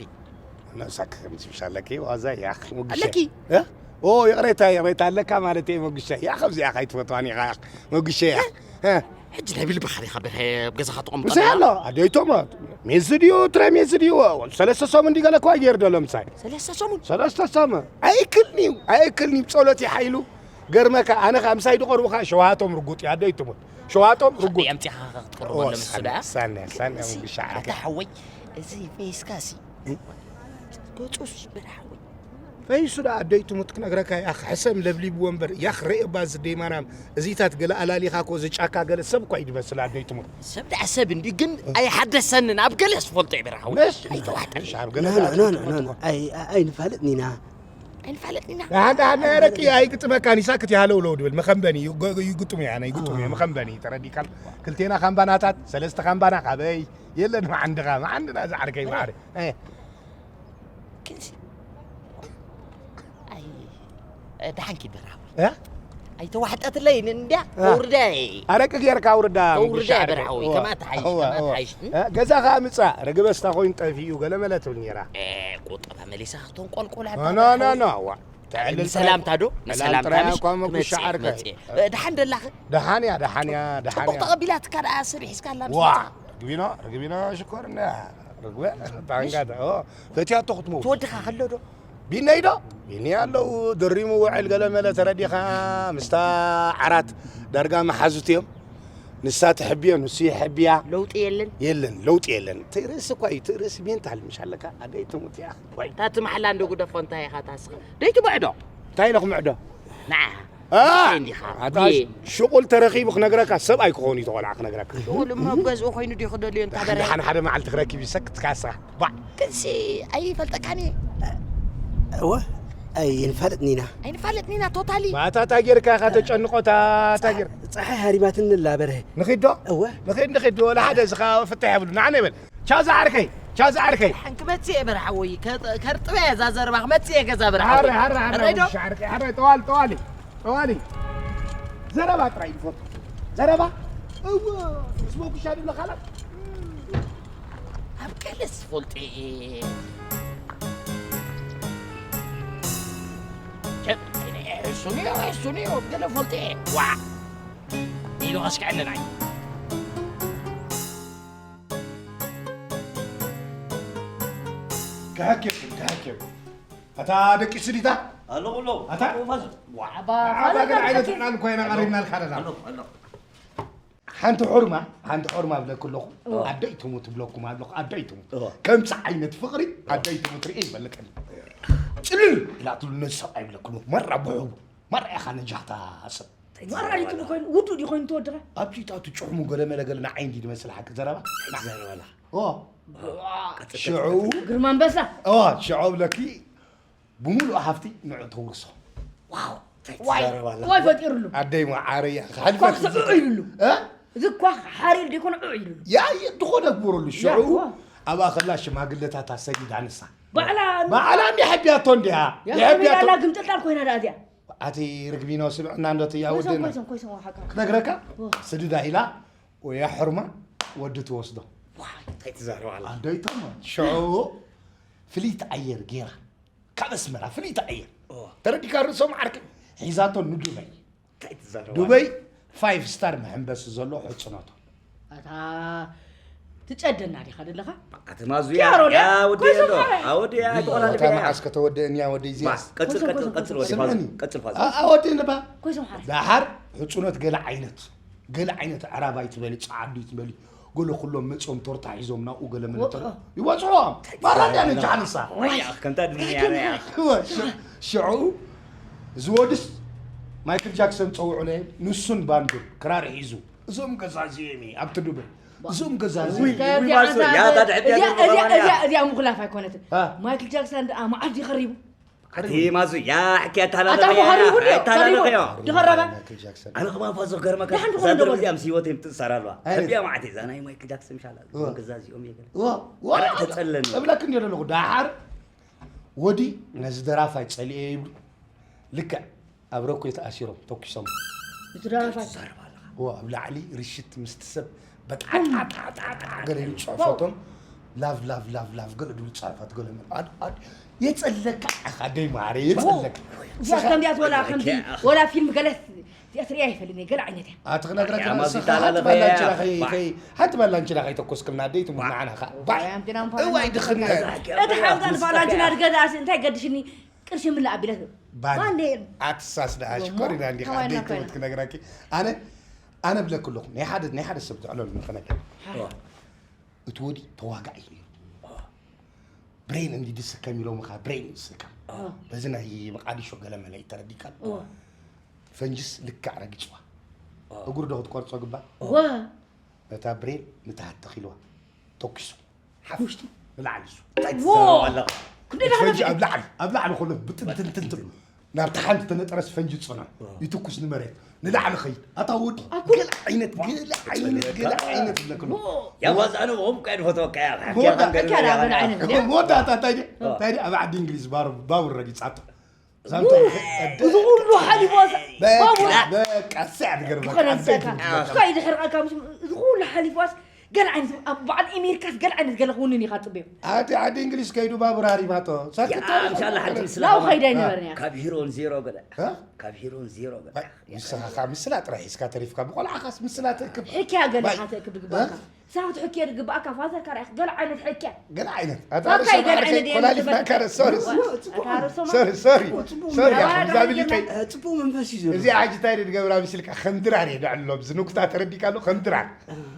ነብሳክ ከምዚ ብሻለኪ ዋዛ ያኽ መጉሻ ኣለኪ? እ ኦ ይቕሬታ ይቕሬታ ኣለካ ማለት እየ መጉሻ ያ ከምዚ ያኻ ኣይትፈትዋን ኢኻ መጉሻ ያ እ ሕጂ ናይ ብልብኻ ዲኻ በርሀ ኣብ ገዛኻ ተቐምጦ ምሳይ ኣሎ ኣደይ ቶሞ ሜዚ ድዩ ትረ ሜዚ ድዩ ሰለስተ ሰሙን ድዩ ገለ እኳ ገይሩ ደሎ ምሳይ ሰለስተ ሰሙን ሰለስተ ሰሙን ኣይክልኒ እዩ ኣይክልኒ እዩ ጸሎት ይሓይሉ ገርመካ ኣነ ከኣ ምሳይ ድቐርቡ ከኣ ሸውሃቶም ርጉጥ እዩ ኣደይ ትሙት ሸውሃቶም ርጉጥ ኣምፂኻ ክትቅርበሎም ንሱ ደኣ ሳንያ ሳንያ ውሻ ኣታ ሓወይ እዚ ሜስካሲ ገጹስ በርሓወይ ፈይሱ ደኣ ኣደይ ትሙት ክነግረካ ያኽ ሕሰም ለብሊብዎ እምበር ያኽ ረኤ ባዝ ደይ ማርያም እዚታት ገለ ኣላሊኻ ኮ እዚ ጫካ ገለ ሰብ እኳ እዩ ድመስል ኣደይ ትሙት ሰብ ደኣ ሰብ እንዲ ግን ኣይሓደሰንን ኣብ ገለ ዝፈልጦ እዩ በርሓወይ ነሽ ኣይተዋሕጠን ሻብ ገለ ኣይንፋለጥን ኢና ኣይንፋለጥን ኢና ደሓን ደሓን ናይ ኣረቂ ኣይግጥመካን ይሳክት ይሃለው ለው ድብል መኸንበኒ ይግጥሙ ያነ ይግጥሙ መኸንበኒ ተረዲካል ክልቴና ካምባናታት ሰለስተ ካምባና ካበይ የለን መዓንድኻ መዓንድና ዝዓርከይ ማዕረ ክንሲ ኣይ ደሓን ኪድ በርሓዊ ኣይተዋሕጠትለይ እንድያ ከውርዳ ኣረቂ ጌርካ ውርዳ ከውርዳ በርሓዊ ከማ ትሓይሽ ከማ ትሓይሽ ገዛ ከዓ ምፃ ረግበስታ ኮይኑ ጠፊኡ ገለ መለ ትብል ነራ ቁጠባ መሊሳ ክተን ቆልቆል ኖ ኖ ዋ ንሰላምታ ዶ ንሰላምታ እኳ መጉሻ ዓርከ ደሓን ደላኸ ደሓን እያ ደሓን እያ ደሓን ፅቡቅ ተቐቢላትካ ደኣ ሰብ ሒዝካ ኣላ ዋ ርግቢኖ ርግቢኖ ሽኮር እንዳ ርግበ ታንጋታ ፈትያቶ ክትመውት ትወድኻ ከሎ ዶ ቢነይ ዶ ቢኒ ኣለዉ ድሪሙ ውዕል ገለ መለ ተረዲኻ ምስታ ዓራት ዳርጋ መሓዙት እዮም ንሳ ትሕብዮ ንሱ ይሕብያ ለውጢ የለን የለን ለውጢ የለን ትርእስ እኳ እዩ ትርእስ ሜንታል ምሽ ኣለካ ኣደይ ትሙት እያ እታ እቲ ማሕላ እንዶ ጉደፎ እንታይ ኢኻ ታስኻ ደይ ትምዕዶ እንታይ ኢለ ክምዕዶ ንዓ እንዲኻ ኣታ ሽቁል ተረኺቡ ክነግረካ፣ ሰብኣይ ክኾን እዩ ተቆልዓ ክነግረካ። ሽቁል እሞ ኣብ ገዝኡ ኮይኑ ድዩ ክደልዮ እንታ በረ? ሓደ ሓደ መዓልቲ ክረኪብ ይሰክትካ ስራሕ። ባዕ። ክንሲ ኣይፈልጠካን እየ። እወ፣ ኣይንፋለጥን ኢና። ኣይንፋለጥን ኢና ቶታሊ። ማታ እንታይ ጌርካ ኢኻ ተጨንቆ፣ እታ እንታይ ጌር-? ጸሓይ ሃሪማትኒ ኣላ በርሀ። ንኺድ ዶ? እወ። ንኺድ፣ ንኺድ፣ ወላ ሓደ እዚ ኸኣ ፍትሕ የብሉ። ንዓና ይበል። ቻው ዝዓርከይ፣ ቻው ዝዓርከይ። ሓን ክመጽእ እየ በርሓ ወይ ከ-፣ ከርጥበ እየ እዛ ዘረባ ክመጽእ እየ ገዛ በርሓ ሃረ፣ ወይ። ሃረ፣ ሃረ፣ ሕራይ ዶ? ውሻ ዓርከይ፣ ሃረ፣ ጠዋሊ፣ ጠዋሊ፣ ጠዋሊ። ዘረባ ጥራይ ይፈቱ። ዘረባ? እወ፣ ስሞኩሻ ድብለ ካላት? ኣብ ገለስ ፈልጠ እየ። ቸብ፣ ሕሱን እዩ፣ ሕሱን እዩ፣ ኣብ ገለ ፈልጠ እየ። ዋዕ! ኢሉ ከስክዐኒ ናይ። ክሕክየኩም፣ ክሕክየኩም። ኣታ ደቂሱ ዲታ? ኣለኹ፣ ኣለኹ። ኣታ? ኣለኹ፣ ፋዙ። ዋዕባ፣ ኣባ ፋዙ፣ ግን ዓይነት ተረኪብ። ጥዕናን ኮይና ቀሪብናልካ ኣለና። ኣለኹ፣ ኣለኹ። ሓንቲ ሑርማ፣ ሓንቲ ሑርማ ብለኩ ኣለኹ። እወ። ኣደይ ትሙት ብለኩም ኣለኹ፣ ኣደይ ትሙት። እወ። ከምዚ ዓይነት ፍቕሪ ኣደይ ትሙት ርእየ ይፈልጠኒ። ጽልል ኢላ ትብሉ ነዚ ሰብኣይ ብለኩ ኣለኹ። መራ ብሕቡ፣ መራ ኢኻ ነጃህታ ሰብ። ማራ ሪቱ ኮይኑ ውዱ ዲ ኮይኑ ተወድኻ? ኣብዚ ታቱ ጭሕሙ ገለ መለ ገለ ንዓይ እንዲ ዝመስል ሓቂ ዘረባ። ዘረባላ። ኦ። ቀጽል፣ ሽዑ። ቀጽል። ግርማ ኣንበሳ። ኦ፣ ሽዑ ብለኪ ብምሉእ ሃፍቲ ንዑ ተውርሶ። ዋው። እንታይ ዋይ። ትዛረባላ? ዋይ ፈጢሩሉ። ኣደይ መዓረያ። ኳክ ስዑ ኢሉሉ። እ? እዚ ኳክ ሓሪር ዲኮን ዑ ኢሉሉ። ያ፣ ያ፣ ዝኾነ ግበረሉ። ያ፣ ሽዑ ዋ። ኣብኣ ከላ ሽማግለታት ኣሰጊዳ ንሳ። ባዕላ ባዕላ እንዲ ሓቢያቶ እንዲያ። ያ፣ ይሓቢያቶ። ከመይ ኣላ ግምጥልጣል ኮይና ደኣ እዚኣ? ኣቲ ርግቢኖ ስምዕና እንዶ ትያ ኮይሶም፣ ወደና። ኮይሶም፣ ኮይሶም፣ ሓቃ። ክነግረካ? ኦ። ስድዳ ኢላ፣ ወያ ሕርማ ወዲ ትወስዶ። ዋይ፣ እንታይ ትዛረብ ኣላ? ኣደይቶም ሽዑ ፍልይቲ ኣየር ጌራ። ካብ ኣስመራ ፍልይቲ ኣየር። ኦ። ተረዲካ ርእሶም ዓርኪ ሒዛቶ ንዱበይ። እንታይ ትዛረብ ኣላ? ዱበይ ፋይቭ ስታር መሐንበሲ ዘሎ ሕጽኖቶ። ኣታ ትጨደና ዲኻ ደለኻ? ኣቲ ማዙ ኪያሮ ያ፣ ድያ? ያ፣ ወዲ ኮይሶም ዶ? ሓራይ። ኣ፣ ወዲ ያ፣ ዱይ፣ ተቆላልፈ እታ ያ። መዓስ ከተወደእን እያ ወዲ እዚኣስ? ባ፣ ቀጽል፣ ኮይሶም፣ ቀጽል፣ ኮይሶም፣ ቀጽል፣ ወዲ ስምዕኒ። ፋዙ፣ ቀጽል፣ ፋዙ። ኣ፣ ኣ፣ ወዲ እንባ። ኮይሶም ሓራይ። ደሓር ሕጽኖት ገለ ዓይነት፣ ገለ ዓይነት ዕራባይ ትበሊ፣ ጸዓዱ ትበሊ፣ ገለ ኩሎም መጾም ቶርታ ሒዞም ናብኡ ገለ መለ ተር-፣ ወ-፣ ይወጽኦም። ማራ ድያ ነጃ ንሳ? ወይ፣ ያ፣ ከምታ ድንያ፣ ያ። ሽዑ፣ እዚ ወድስ ማይክል ጃክሰን ጸውዑ ነየ፣ ንሱን ባንዱን ክራር ሒዙ። እዞም ገዛ እዚኦም እየ፣ ኣብቲ ዱበይ። እዞም ገዛ እዚኦም ውይ፣ እየ። ውይ፣ ማርሶ፣ ያ፣ እታ ድሕር እዚኣ፣ እዚኣ፣ እዚኣ፣ እዚኣ ምኹላፍ ኣይኮነትን። ሃ። ማይክል ጃክሰን ደኣ መዓልቲ ይኸሪቡ። ኣቲ ማዙ፣ ያ፣ ሕኪ ኣታላለኸ ኣታ ያ፣ ኸሪቡ ድዮ? ኣታላለኸ ኸሪቡ። ያ። ድኸረበ? ማይክል ጃክሰን። ኣነ ከማን ፋዞ ገርመካ፣ ደሓን እዛ ዝኾነ ደርቢ እዚኣ ምስ ህይወት እዮም ትጻራ ኣለዋ። ኣይ። ሕቢያ ማዕት እዛ ናይ ማይክል ጃክሰን ምሻላ፣ እዋ። እዞም ገዛ እዚኦም እየ ገለ። እዋ፣ እዋ። ኣረ፣ ተጸለኒ። እብለክ እንዲዮ ዘለኹ፣ ደሓር ወዲ ነዚ ደራፋይ ጸሊኤ ይብሉ። ልክዕ ኣብ ረኩ ተኣሲሮም ተኩሶም። እቲ ደራፋይ። ትዛረብ ኣለኻ። ዎ፣ ኣብ ላዕሊ ርሽት ምስቲ ሰብ በጣዕጣጣጣጣ ገለ ኢሉ ጽሑፋቶም። ላቭ፣ ላቭ፣ ላቭ፣ ላቭ ገለ ድብል ጽሑፋት ገለ ምን-፣ ኣድ-፣ ኣድ-፣ የጸለካ ኢኻ ደይ ማረ፣ የጸለካ። እዚኣ ከምዚኣ ወላ ከምዚ፣ ወላ ፊልም ገለ እዚኣ ትሪኣ ኣይፈልጥን እየ፣ ገለ ዓይነት እያ። ኣቲ ክነግረካ ያ፣ ንስኻ ማዚ ሓንቲ ባላ እንችላ ተላለኸ ከይ-፣ ያ። ከይ-፣ ሓንቲ ባላ እንችላ ከይተኮስክልና ደይ ትሙት ንዓና ኸኣ። ባዕ። እዋይ፣ ኣምቲና ምዃና እዋይ፣ ድኽነት። እቲ ሓምሳን ባላ እንችላ ድገዛእሲ እንታይ ገድሽኒ? ቅርሺ ምላእ ኣቢለት ባንዴ። ባንዴ። ኣትሳስ ደኣ እዞሞ ሽኮሪና እንዲኻ ከማይና ኣደይ ኮይና። ትሙት ክነግረኪ። ኣነ፣ ኣነ ብለክ ኣለኹ። ናይ ሓደ፣ ናይ ሓደ ሰብ ዘዕለሉ ንኽነግር። ሓ። ዋ። እቲ ወዲ ተዋጋኢ እዩ። ብሬን እንዲ ድስከም ኢሎምኻ፣ ብሬን እዩ ዝስከም። ዋ። በዚ ናይ መቃዲሾ ገለ መለ እዩ ተረዲካ። ዋ። ፈንጅስ ልክዕ ረጊጽዋ። ዋ። እግሩ ዶ ክትቆርጾ ግባእ? ዋ። ነታ ብሬን ንታሕቲ ተኺልዋ። ተኩሱ። ሓፍ ውሽጢ። ንላዕሊ እሱ። እንታይ ዎ! ትዛረብ ኣለኻ? ክንደይ ፈንጂ ደሓን ኣብ ላዕሊ፣ ኣብ ላዕሊ ከሎ ብትንትንትንትን። ናብቲ ሓንቲ ተነጠረስ ፈንጂ ጽኑዕ። ዋ። ይትኩስ ንመሬት። ንላዕሊ ኸይድ። ኣታ ወዲ። ኣኩል። ገለ ዓይነት፣ ገለ ዓይነት፣ ገለ ዓይነት ይብለክ ኣሎ። ዎ! ያ ዋዛ ኣነ ብኦም እኮ እየ ዝፈትወካ እያ። መወዳ-፣ ሓኪያ ገለ ዓይነት። መወዳእታ እንታይ ድዩ? ዋ። እንታይ ድዩ? ኣብ ዓዲ እንግሊዝ ባር-፣ ባቡር ረጊጻቶ። ዛንታ ው! እዚ ኩሉ ሓሊፉ ዋሳ በቃ፣ ባቡር። በቃ፣ እሳ እያ ትገርመካ። ብኸነ ዓበይቲ ዝጸካ። ትብለካ። እስካ ይድሕርቃካ፣ ምስ-፣ እዚ ኩሉ ሓሊፉ ዋስ ገለ ዓይነት፣ ኣብ በዓል ኣሜሪካስ ገለ ዓይነት ገለ ክውንን ኢኻ ትጽበዮ። ኣቲ ዓዲ እንግሊዝ ከይዱ ባቡር ሃሪማቶ። ሳክት ያ፣ ተባሂሉ። ኢንሻላህ ሓንቲ ምስላ ላው ከማን። ከይዳ አ። ኣይነበርን እያ። ካብ ሂሮን ዜሮ ገለ። እ? ካብ ሂሮን ዜሮ ገለ። ባይ፣ ንስኻ ከዓ ምስላ ጥራይ ሒዝካ ተሪፍካ። ብቆልዓኻስ ምስላ ትእክብ። ሕክያ ገለ ባይ። ኢኻ ትእክብ ዝግባእካ። እ? ሳክት ሕክየ ዝግባእካ ፋዘር ካርያኽ ገለ ዓይነት ሕክያ። ገለ ዓይነት። ኣታ ፋካይ ርእሶም ገለ ዓርከይ ዓይነት እየ ኮላሊፍና ዝብል። ካረ፣ ሶሪ። ዋ፣ ኣታ ርእሶም ሶሪ፣ ሶሪ። ጽቡቅ ሶሪ፣ መንፈስ። ኣዋ፣ ያ፣ ዳሓን ዛቢሊቀይ። ጌርና። እ፣ ጽቡቅ መንፈስ እዩ ዘሎ። እዚ ሕጂ እንታይ ድገብራ ምስልካ? ከም ድራር እየ ድዕሎ። ብዚ ንኩታ ተረዲካሉ? ከም ድራር።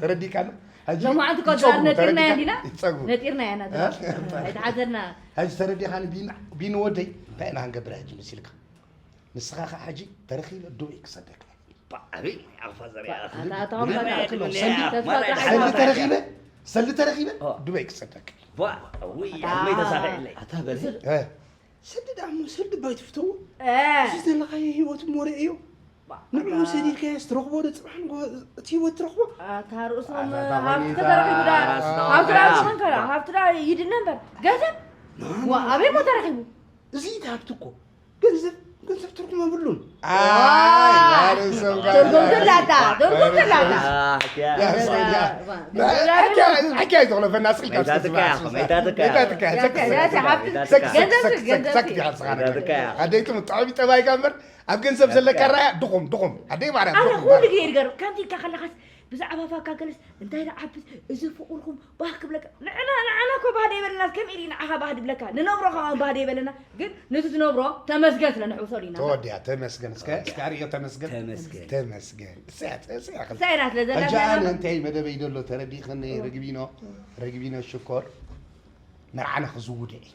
ተረዲካሉ? ሕጂ ሎማዓንቲ እኮ ይጸጉ፣ ድራር ነጢርና ተረዲካ? እንዲና? ይጸጉ። ነጢርና ኢና ናትና። እ? ኣይተሓዘልና። ሕጂ ተረዲኻኒ ቢን-፣ ቢን ወደይ? እንታይ ኢና ክንገብር ሕጂ ምስልካ? ንስኻ ኸዓ ሕጂ ተረኺበ ዱበይ ክሰደካ። ኣበይ ኣፋ ዘሪኣ ሰሊ ተረኺበ ሰሊ ተረኺበ ዱበይ ክሰደካ። ተሳኺዕለይ ኣታ በርሄ። ሰዲ ዳሞ ሰዲ ባይ ትፍተው እዚ ዘለኻዮ ህይወት ሞረ እዩ። ንዑ ሰዲድካዮ ትረኽቦ ዶ ፅባሕ ንጎ እቲ ህይወት ትረኽቦ። ኣታ ርእሶም ሃብቲ ተረኺቡ ዳ ሃብቲ ዳ ብሰንከራ ሃብቲ ዳ ይድነ እምበር ገንዘብ ዋ ኣበይ ሞ ተረኺቡ። እዚ እቲ ሃብቲ እኮ ገንዘብ ገንዘብ ትርጉም የብሉን። ትርጉም ዘላታ ትርጉም ዘላታ። ሓኪያ ይተኽለፈና ስኢልካ ስኢልካ ኣደይቱ ምጣዕሚ ጠባይካ እምበር ኣብ ገንዘብ ዘለካ ራያ ድኹም ድኹም ኣደይ ማርያም ኣነ ድኹም። ኩሉ ግዜ ይርገር ከምቲ ኢልካ ከለኻስ ብዛዕባ ፋካ ገለስ እንታይ ደኣ ዓብስ እዚ ፍቕርኹም ባህ ክብለካ ንዕና ንዓና እኮ ባህ ደይበለናስ ከም ኢሊ ንዓኻ ባህ ድብለካ ንነብሮ ከማን ባህ ደይበለና ግን ነቲ ትነብሮ ተመስገን ስለ ንሕውሶ ዲና ተወዲያ ተመስገን እስከ እስከ ኣርእዮ ተመስገን ተመስገን ተመስገን እሰያት እሰያ ክል ሳይና ስለ ዘላ ሕጂ ኣነ እንታይ መደበይ ደሎ ተረዲኽኒ ርግቢኖ ርግቢኖ ሽኮር መርዓና ክዝውደ እዩ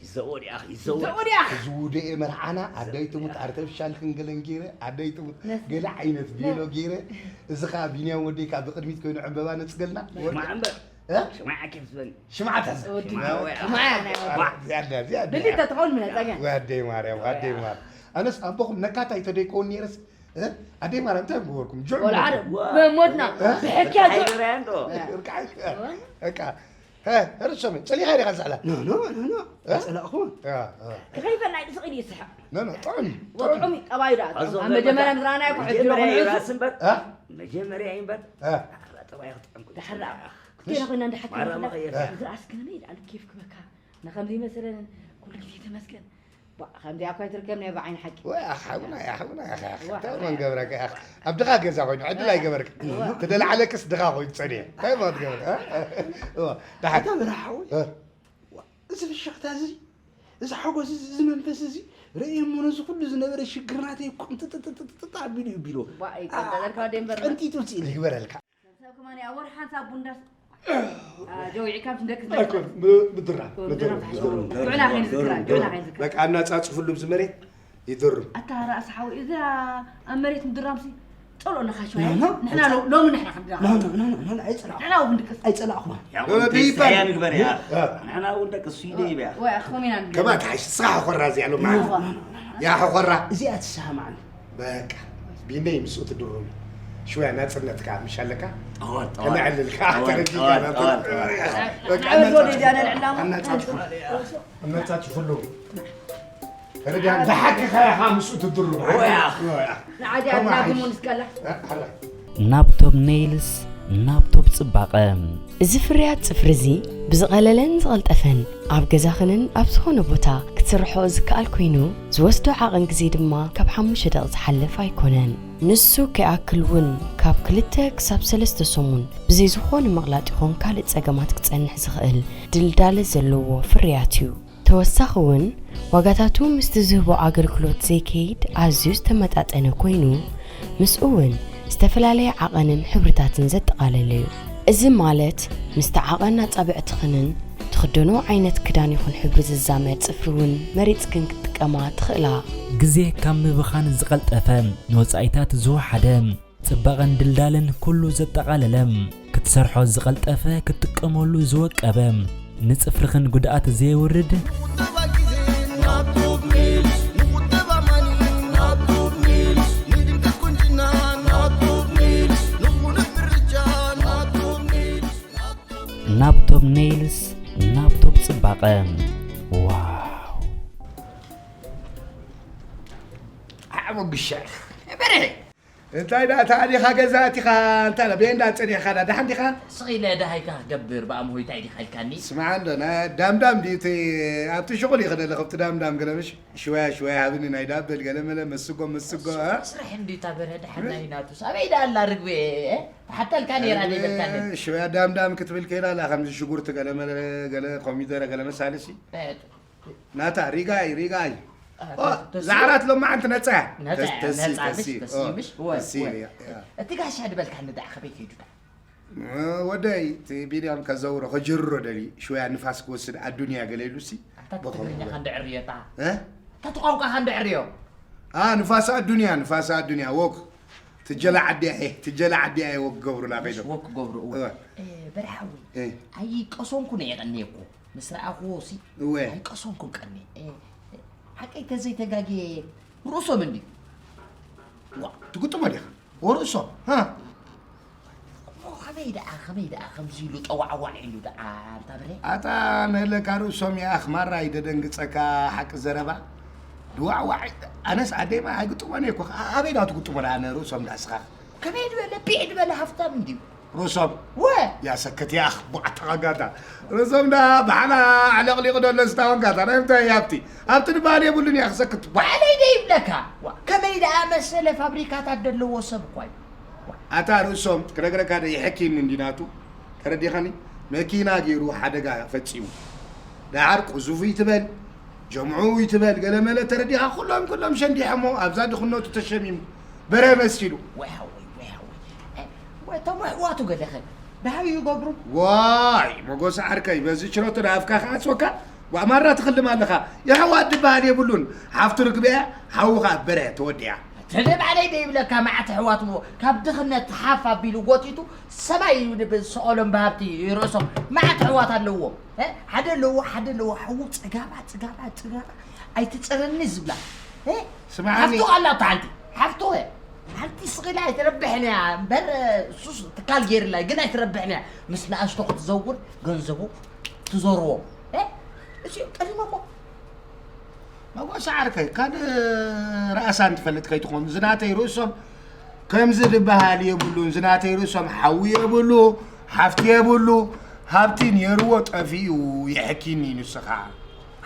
ይዘወድ ያኽ ይዘወድ ይዘወድ ያኽ ዝውደኤ መርዓና ኣደይ ትሙት ኣርተፊሻል ክንገለን ገይረ ኣደይ ትሙት ገለ ዓይነት ቤሎ ገይረ እዚ ኸዓ ቢንያም ወደይ ከዓ ብቅድሚት ኮይኑ ዕንበባ ነፅገልና ሽማዕ እምበር እ? ሽማዕ ኬፍ ዝበል ሽማዕ ተዘ ወዲ ሽማዕ ወይ ሽማዕ ናይ ወዲ። ዝያዳ ዝያዳ ድልት ተትኸውን ምነፀገ ወደይ ማርያም ወደይ ማር ኣነስ ኣቦኹም ነካታይ ተደይከውን ነይረስ እ? ኣደይ ማርያም እንታይ ምገበርኩም ጅዕ ቆልዓ ምገበርኩም? ዶ- ብሞትና ብሕክያ ዶ- ሓይበራያ እንዶ እርቃ- እርቃ ርሶም ጸሊኻ ዲኻ ዝሕላ ኖ ኖ ኖ ኖ ጸላእኹ ክኸይፈና ኢሉ ስቕ ኢሉ ይስሕቕ ኖ ኖ ጥዑም ጥዑም ጠባዩ ደኣ ኣብ መጀመርያ ንዝረኣናዮ ኩሕጅ መጀመርያ ኾነ ይራስ እምበር መጀመርያ እዩ እምበር ጠባይ ክጥዕም ዳሕር ደኣ ኩቴና ኮይና እንዳሓከመ ዝረኣስ ግን መይ ደኣ ኬፍ ክበካ ንከምዚ መሰለን ኩሉ ግዜ ተመስገን ከምዚኣ እኳ ይትርከብ ናይ ብዓይኒ ሓቂ። ወይ ኣኽ ሓውና እያ ሓውና እያ ኸ እንታይ እሞ ንገብረካ እያ ኣብ ድኻ ገዛ ኮይኑ ዕድል ኣይገበርካ ተደላዕለክስ ድኻ ኮይኑ ጸኒሑ እንታይ እሞ ትገብር እ? እዋ፣ ደሓን ኣታ በርሃ ሓወይ እ። እዚ ፍሽኽታ እዚ እዚ ሓጎስ እዚ እዚ መንፈስ እዚ ርእየ እሞ ነዚ ኩሉ ዝነበረ ሽግር ናተይ ቁምጥጥጥጥጥ ኣቢሉ እዩ ቢሎ ዋ፣ ይቀንጠጠልካ ወዲ እምበር። ቀንጢጡ ውፅእ ኢሉ ይግበረልካ ሰብ ከማን ኣብ ወርሒ ሓንሳብ ቡንዳስ ጀዊዒ ካብ ትንደቅስ ኣይኮን ብ- ብድራ ብድራ ብድራ ጆና ከይንዝክራ ጆና ከይንዝክራ በቃ ኣናጻጽፉሉ ብዚ መሬት ይድርም ኣታ ራእሲ ሓዊ እዛ ኣብ መሬት ምድራምሲ ጸልኦ ኣለኻ ሽዋ ኖ፣ ኖ። ንሕና ሎ- ሎሚ ንሕና ከምድራ ኖ ኖ ኖ ኖ ኖ ኣይጸላእኹ ንሕና እውን ድቅስ ኣይጸላእኹ ያው እ፣ ብይባል- ብይባል ንግበር ያ እ። ንሕና እውን ደቂ ሱይደ ይብያ ወይ ኣኸሚና ንግበር ከማን ተሓሽ ስኻ ሕኾራ እዚኣ ሎማ ያ ሕኾራ እዚኣ ትስሃማዕኒ በቃ ቢነይ ምስኡ ትድርም ሽወያ ናጽነት ከኣ ምሽ ኣለካ ጠዋል ጠዋል ከነዕልልካ ጠዋል ተረዲእካ ጠዋል ናብቲ ጠዋል ጠዋል በቃ ንዕወት ወደ ጃነ ንዕላማ ኣናጻጽፉ ኣናጻጽፉሉ ተረዲእካ ደሓክኻ ኢኻ ምስኡ ትድርም ወያ ወያ ንዓዲ ኣድና ግሙን ስቀላ ናብ ቶብ ኔይልስ ናብ ቶብ ጽባቐ እዚ ፍርያት ጽፍሪ እዚ ብዝቐለለን ዝቐልጠፈን ኣብ ገዛኽንን ኣብ ዝኾነ ቦታ ክትስርሖ ዝከኣል ኮይኑ ዝወስዶ ዓቐን ግዜ ድማ ካብ ሓሙሽተ ደቕ ዝሓልፍ ኣይኮነን። ንሱ ከይኣክል እውን ካብ ክልተ ክሳብ ሰለስተ ሰሙን ብዘይ ዝኾነ ምቕላጥ ይኹን ካልእ ጸገማት ክጸንሕ ዝኽእል ድልዳለ ዘለዎ ፍርያት እዩ። ተወሳኺ እውን ዋጋታቱ ምስቲ ዝህቦ ኣገልግሎት ዘይከይድ ኣዝዩ ዝተመጣጠነ ኮይኑ ምስኡ እውን ዝተፈላለየ ዓቐንን ሕብርታትን ዘጠቓለለ እዩ። እዚ ማለት ምስቲ ዓቐን ኣጻብዕትኽንን ትኽደንኦ ዓይነት ክዳን ይኹን ሕብሪ ዝዛመድ ጽፍሪ እውን መሪጽክን ክትጥቀማ ትኽእላ። ግዜ ካብ ምብኻን ዝቐልጠፈ፣ ንወጻኢታት ዝወሓደ፣ ጽባቐን ድልዳለን ኩሉ ዘጠቓለለ፣ ክትሰርሖ ዝቐልጠፈ፣ ክትጥቀመሉ ዝወቀበ፣ ንጽፍርኽን ጉድኣት ዘየውርድ፣ ንቑጠባ ግዜ ናብ ቶብ ኔልስ፣ ንቑጠባ ማኒ ናብ ቶብ ኔልስ፣ ንድምቀት ቁንጅና ናብ ቶብ ኔልስ፣ ንቑኑዕ ብርጫ ናብ ቶብ ኔልስ፣ ናብ ቶብ ናብ ቶብ ኔልስ፣ ናብ ቶብ ጽባቐ። ዋው! ዓዕቦ ግሻ በርሄ እንታይ ደኣ ተኣሊኻ ገዛ ኣቲኻ እንታ ቤንዳ ጸኒሕካ ዳ ደሓን ዲኻ? ስቕ ኢለ ደሃይካ ክገብር ብኣምሆይ እንታይ ዲኻ ኢልካኒ? ስምዓ እንዶ ናይ ዳምዳም ድዩ እቲ ኣብቲ ሽቑል እዩ ክደሊ ከብቲ ዳምዳም ገለ ምሽ ሽወያ ሽወያ ሃብኒ ናይ ዳበል ገለ መለ መስጎ መስጎ እ? ስራሕ እንድዩ እታ በርሀ ደሓን ናይ ናቱስ ኣበይ ደኣ ኣላ ርግበ? ተሓታልካ ነይራ ዘይበልካኒ? ሽወያ ዳምዳም ክትብል ከይዳ ኣላ ከምዚ ሽጉርቲ ገለ መለ ገለ ኮሚደረ ገለ መሳልሲ ናታ ሪጋይ ሪጋይ ዛዕራት ሎማዓንቲ ነፃ ተሲ ተሲ ተሲ እቲ ጋሻ ድበልካኒ ደኣ ከበይ ከይዱ ደኣ ወደይ እቲ ቢልያም ከዘውሮ ከጅርሮ ደሊ ሽወያ ንፋስ ክወስድ ኣዱንያ ገለ ኢሉ ሲ ኣታ ትግርኛ ከንድዕርዮ ታ ኣታ ትቋንቋ ከንድዕርዮ ኣ ንፋስ ኣዱንያ ንፋስ ኣዱንያ ወክ ትጀላ ዓዲያ እየ ትጀላ ዓዲያ እየ ወክ ገብሩላ ከይዶም። ወክ ገብሩ እወ። እወ። በርሓዊ እ። ኣይቀሰንኩ ነው የቀኒየኩ ምስ ረኣኹዎ ሲ እወ። ኣይቀሰንኩ ቀኒ ሓቀይ ተዘይተጋግየ ርእሶም እንዲ ትግጥሞ ዲኻ ወርእሶም ሃ ከመይ ደኣ ከመይ ደኣ ከምዚ ኢሉ ጠዋዕዋዕ ኢሉ ደኣ ኣንታ ብረ ኣታ ነለካ ርእሶም ይኣኽ ማራ ይደደንግጸካ ሓቂ ዘረባ ድዋዕዋዕ ኣነስ ኣደይማ ኣይግጥሞን እየ እኮ ኣበይ ዳ ትግጥሞ ደኣ ነርእሶም ዳ ስኻ ከመይ ዝበለ ቢዕ ዝበለ ሃፍታም እንድዩ ርእሶም ወ ያሰከት ያኽ ቧዕታ ጋታ ርእሶም ዳ ብሓና ኣዕለቕሊቑ ደሎ ስታወን ጋታ ናይ ምንታይ ኣብቲ ኣብቲ ድበሃል የብሉን እያ ክሰክት ቧዕ ባዕለይ ደ ይብለካ ዋ፣ ከመይ ደኣ መሰለ ፋብሪካታት ዘለዎ ሰብ እኳ እዩ ኣታ ርእሶም ክነግረካ ደ ይሕኪኒ እንዲናቱ ተረዲኻኒ መኪና ገይሩ ሓደጋ ፈጺሙ ደሓር ቁዙፉ ይትበል ጀምዑ ይትበል ገለመለ ተረዲኻ ኩሎም ኩሎም ሸንዲሖሞ ኣብዛ ድኽነቱ ተሸሚሙ በረ መሲሉ ወይ ሃወይ ወይ ሃወይ ወይ እቶም ኣሕዋቱ ገለኸ ደሃዩ ይገብሩ ዋይ መጎስ ዓርከይ በዚ ችሮቶ ደኣፍካ ክዓጽወካ ዋማራ ትኽልም ኣለኻ የሕዋት ዝበሃል የብሉን ሓፍቱ ርግበያ ሓውኻ በረ ተወዲያ ተደባዕለይ ደይብለካ መዓት ኣሕዋት ሞ ካብ ድኽነት ሓፍ ኣቢሉ ጎቲቱ ሰማይ እዩ ንብል ሰቐሎም ብሃብቲ ርእሶም መዓት ኣሕዋት ኣለዎ እ? ሓደ ኣለዎ ሓደ ኣለዎ ሓዉ ፅጋባ ፅጋባ ፅጋባ ኣይትፀረኒ ዝብላ እ? ስምዓኒ። ሓፍቱ ኣላ እታ ሓንቲ ሓፍቱ ሓንቲ ስቕኢላ ኣይትረብሕን እያ እምበር ሱስ ትካል ገይርላ ግን ኣይትረብሕን እያ ምስ ንኣሽቶ ክትዘውር ገንዘቡ ትዞርዎ እ? እዚኦም ጠሊሞሞ መጎስ ዓርከይ ካልእ ረኣሳ እንትፈልጥ ከይትኾን ዝናተይ ርእሶም ከምዚ ዝበሃል የብሉን ዝናተይ ርእሶም ሓዊ የብሉ ሓፍቲ የብሉ ሃብቲ ነይርዎ ጠፊኡ የሕኪኒ ንስኻ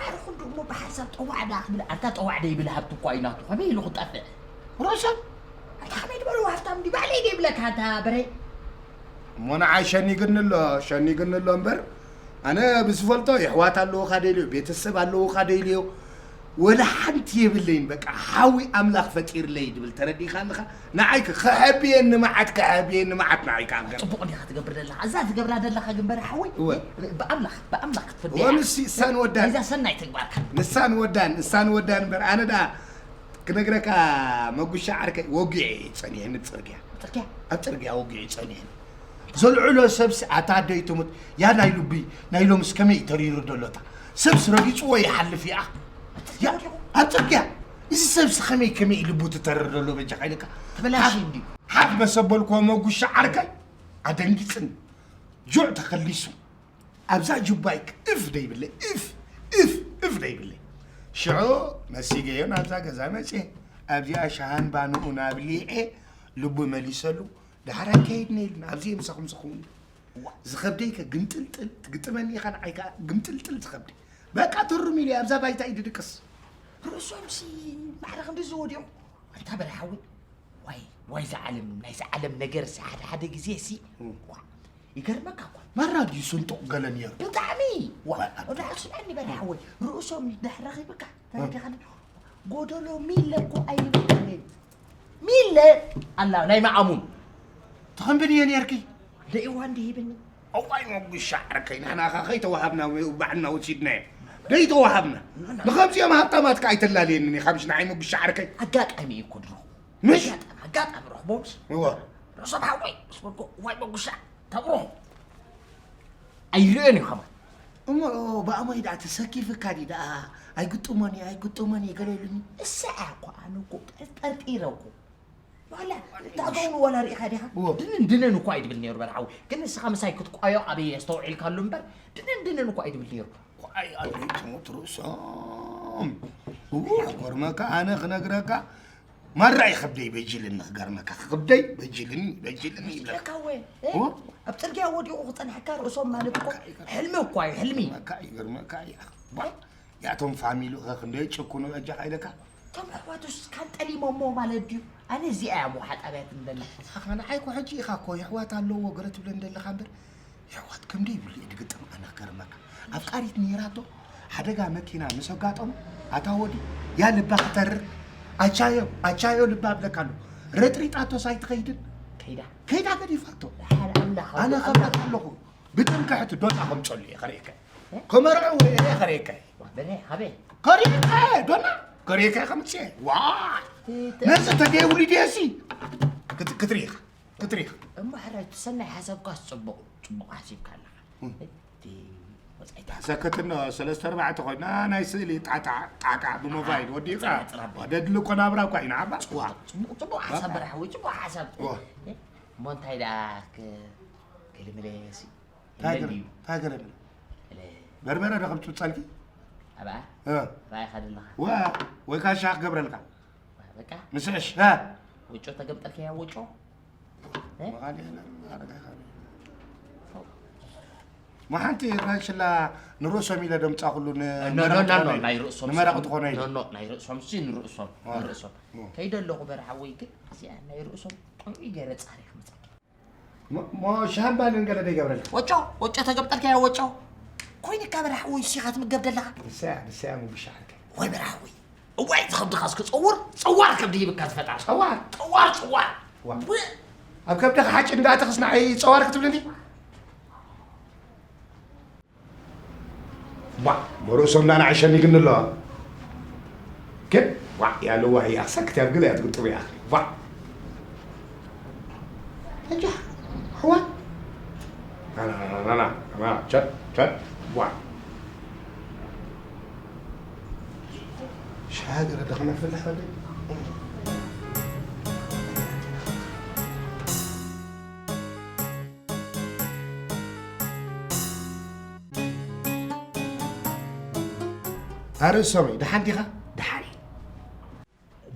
ዓርኹ ደሞ ብሓሳብ ጠዋዕ ዳ ክብል ኣንታ ጠዋዕ ደይብል ሃብቲ እኳ እዩ ናቱ ከመይ ኢሉ ክጠፍእ ርእሶም ኣንታ ከመይ ዝበሉ ሃብታም እንዲ ባዕለይ ደይብለካ ኣንታ በረይ እሞ ንዓይ ሸኒግኒ ኣሎ ሸኒግኒ ኣሎ እምበር ኣነ ብዝፈልጦ የሕዋት ኣለዉኻ ደልዮ ቤተሰብ ኣለዉኻ ደልዮ ወላ ሓንቲ የብለይን በቃ ሓዊ ኣምላኽ ፈጢርለይ ድብል ተረዲእካ ኣለኻ ንዓይ ከ- ከሐብየኒ መዓት ከሐብየኒ መዓት ንዓይ ከኣገር ፅቡቕ እንዲኻ ትገብር ዘለኻ እዛ ትገብራ ዘለኻ ግንበረ ሓወይ እወ። ብኣምላኽ ብኣምላኽ ክትፍደያ ወንሲ እሳን ወዳን እዛ ሰናይ ተግባርካ ንሳን ወዳን ንሳን ወዳን እምበር ኣነ ደኣ ክነግረካ መጉሻ ዓርከይ ወጊዐ እዩ ጸኒሐኒ ጽርግያ ጥርክያ ኣብ ጽርግያ ወጊዑ ጸኒሐኒ ዘልዕሎ ሰብሲ ኣታ ኣደይ ትሙት ያ ናይ ልቢ ናይ ሎምስ ከመይ እዩ ተሪሩ ደሎታ ሰብስ ረጊጽዎ ይሓልፍ ይኣ ያ ኣብ ጽርግያ እዚ ሰብሲ ከመይ ከመይ እዩ ልቡ ትተርር ደሎ በጃኻ ኢልካ ተበላሽ እንዲ ሓፍ መሰበልክዎ መጉሻ ዓርከይ ኣደንጊጽኒ ጁዕ ተኸሊሱ ኣብዛ ጁባይ እፍ ደይብለይ እፍ እፍ እፍ ደይብለይ ሽዑ መሲገዮ ናብዛ ገዛ መፅየ ኣብዚኣ ሻሃን ባንኡ ናብሊዐ ልቡ መሊሰሉ ዳሕራይ ከይድና ኢልና ኣብዚ ምሳኹም ዝኸውን ዝኸብደይ ከ ግምጥልጥል ትግጥመኒ ኢኻ ንዓይ ከዓ ግምጥልጥል ዝኸብደይ በቃ ትሩም ኢለ ኣብዛ ባይታ ኢዩ ድድቅስ ርእሶም ሲ ማዕረ ክንዲ ዝወዲቑ ኣንታ በረ ሓዊ ዋይ ዋይ ዝዓለም ናይዚ ዓለም ነገር ሲ ሓደ ሓደ ግዜ ሲ ዋ፣ ይገርመካ እኳ ማራ ድዩ ስንጡቕ ገለ ነይሩ ብጣዕሚ ዋ ዋይ፣ ወዳ ስምዐኒ በረ ሓወይ ርእሶም ድሕሪ ረኺብካ ተረዲኻኒ ጎደሎ ሚለ እኮ ኣይብልካን እዩ ሚለ ኣላ ናይ መዓሙን ተኸንብን እየ ነርኪ ደእዋ እንዲሂብኒ እዋይ መጉሻ ዓርከይ ንሕና ኸ ከይተዋሃብና ባዕልና ወሲድናዮ ደይተዋሃብና ንኸምዚኦም ሃብታማት ከ ኣይተላልየንን ኢኻ ምሽ ንዓይ መጉሻ ዓርከይ ኣጋጣሚ እዩ እኮ ድረኹ ምሽ ኣጋጣሚ ኣጋጣሚ ረኽቦምስ እወ ርእሶም ሓወይ ምስ በልኩ እዋይ መጉሻ ተብሮ ኣይርእዮን እዩ ከማን እሞ ብኣሞይ ደኣ ተሰኪፍካ ዲ ደኣ ኣይግጥሞን እዩ ኣይግጥሞን እዩ ገለ ኢሉኒ እሰኣ እኮ ኣነ እኮ ጠርጢረ እኮ ዋላ እታ ገውኑ ዋላ ሪኢኻ ዲኻ እዎ። ድንን ድንን እኳ እዩ ድብል ነይሩ በርሓዊ ግን ንስኻ ምሳይ ክትቋዮ ኣበይ ኣስተውዒልካሉ እምበር ድንን ድንን እኳ እዩ ድብል ነይሩ ዋይ ኣቤት ሞት ርእሶም እዎ ክገርመካ ኣነ ክነግረካ ማራ ይኸብደይ በጅልኒ ክገርመካ ክብደይ በጅልኒ በጅልኒ ይብለካ ለካ ወ እዎ። ኣብ ፅርግያ ወዲቑ ክፀንሐካ ርእሶም ማለት እኮ ሕልሚ እኳ እዩ ሕልሚ ይገርመካ ይገርመካ እያ ባ ያቶም ፋሚሊ ኸ ክንደይ ጭኩኑ በጃኻ ኢለካ እቶም ኣሕዋቱስ ካን ጠሊሞሞ ማለት ድዩ ኣነ እዚኣ እያ ምውሓጣብያ ትንበላ ኣኻ ንዓይ ኮ ሕጂ ኢኻ እኮ የሕዋት ኣለዎ ገለ ትብለ እንደለኻ እምበር የሕዋት ከም ደይብሉ እየ ድግጥም ኣነ ክገርመካ ኣፍቃሪት ነይራቶ ሓደጋ መኪና ምስ ኣጋጠሙ ኣታ ወዲ ያ ልባ ክተርር ኣቻዮ ኣቻዮ ልባ ኣብለካ ኣሎ ረጥሪጣቶ ሳይትኸይድን ከይዳ ከይዳ ገዲፋቶ ሓደ ኣምላኽ ኣነ ኣምላኽ ከመት ኣለኹ ብጥንቅሕቲ ዶና ከምፀሉ እየ ከርእየካ ከመርዐ ወይ እየ ከርእየካ በለ ሃበይ ከርእየካ ዶና ከርእየካ ከምፅእ ዋ ነዚ ተደይ ውሊድ እየ ሲ ክት- ክትርኢ ኢኻ ክትርኢ ኢኻ እሞ ሕራይ ትሰናይ ሓሳብካስ ፅቡቕ ፅቡቕ ሓሲብካ ኣለኻ እቲ ወፃኢታ ሰከትና ሰለስተ ኣርባዕተ ኮይና ናይ ስእሊ ጣጣ ጣቃ ብሞባይል ወዲእካ ጽራብ። ወደድሊ እኮ ናብራ እኳ ኢና ዓባ ጽዋ ጽቡቕ ጽቡቕ ሓሳብ በራሕ ወይ ጽቡቕ ሓሳብ ዋ። እሞ እንታይ ደኣ ክ- ክልምለሲ እንታይ ገለ- ይለልዩ እንታይ ገለ ብለ እለ በርበረ ዶ ከም ትውፀልኪ ኣብኣ እ፣ ራእኻ ደለኻ ዋ ወይ ካሻ ክገብረልካ በቃ ምስዕሽ እ፣ ወጮ ተገምጠልከያ ወጮ መኻንኤል ኣረጋይ ካብ መሓንቲ ራንሽላ ንርእሶም ኢለ ደምፃ ኩሉ ኖ፣ ኖ፣ ኖ፣ ኖ፣ ናይ ርእሶም ንመራቕ ትኾነ ኢለ ኖ፣ ኖ፣ ናይ ርእሶም ሲ ንርእሶም ዋ። ንርእሶም ዋ። ከይደ ኣለኹ በርሓወይ ግን እዚኣ ናይ ርእሶም ጥዑይ ገይረ ፃሪኽ ምፃ ሞ ሻምባልን ገለ ደይገብረልካ ወጮ ወጮ ተገብጠልካዮ ወጮ ኮይንካ በርሓወይ ሲኻ ትምገብ ደለኻ ንስያ ንስያ ምብሻ ዓርከይ ወይ በርሓወይ እዋይ ዝኸብድኻ እስኪ ፀውር ፀዋር ከብዲ ሂብካ ዝፈጣር ፀዋር? ፀዋር ፀዋር ዋ። ኣብ ከብድኻ ሓጭ እንዳእተኽስ ንዓይ ፀዋር ክትብልኒ ዋ መርሶም እንዳንዓሸኒ ግን ኣለዋ ግን ዋ ያለዋ እያ ክሰክት ያብ ግለ ያትግጥቡ እያ ዋ እጃ ኣሕዋት ናና ናና ናና ቸት ቸት ዋ ሻሃገረ ደኸመ ፍልሕ በለ ኣርእሶም እዩ ደሓን ዲኻ ደሓን እዩ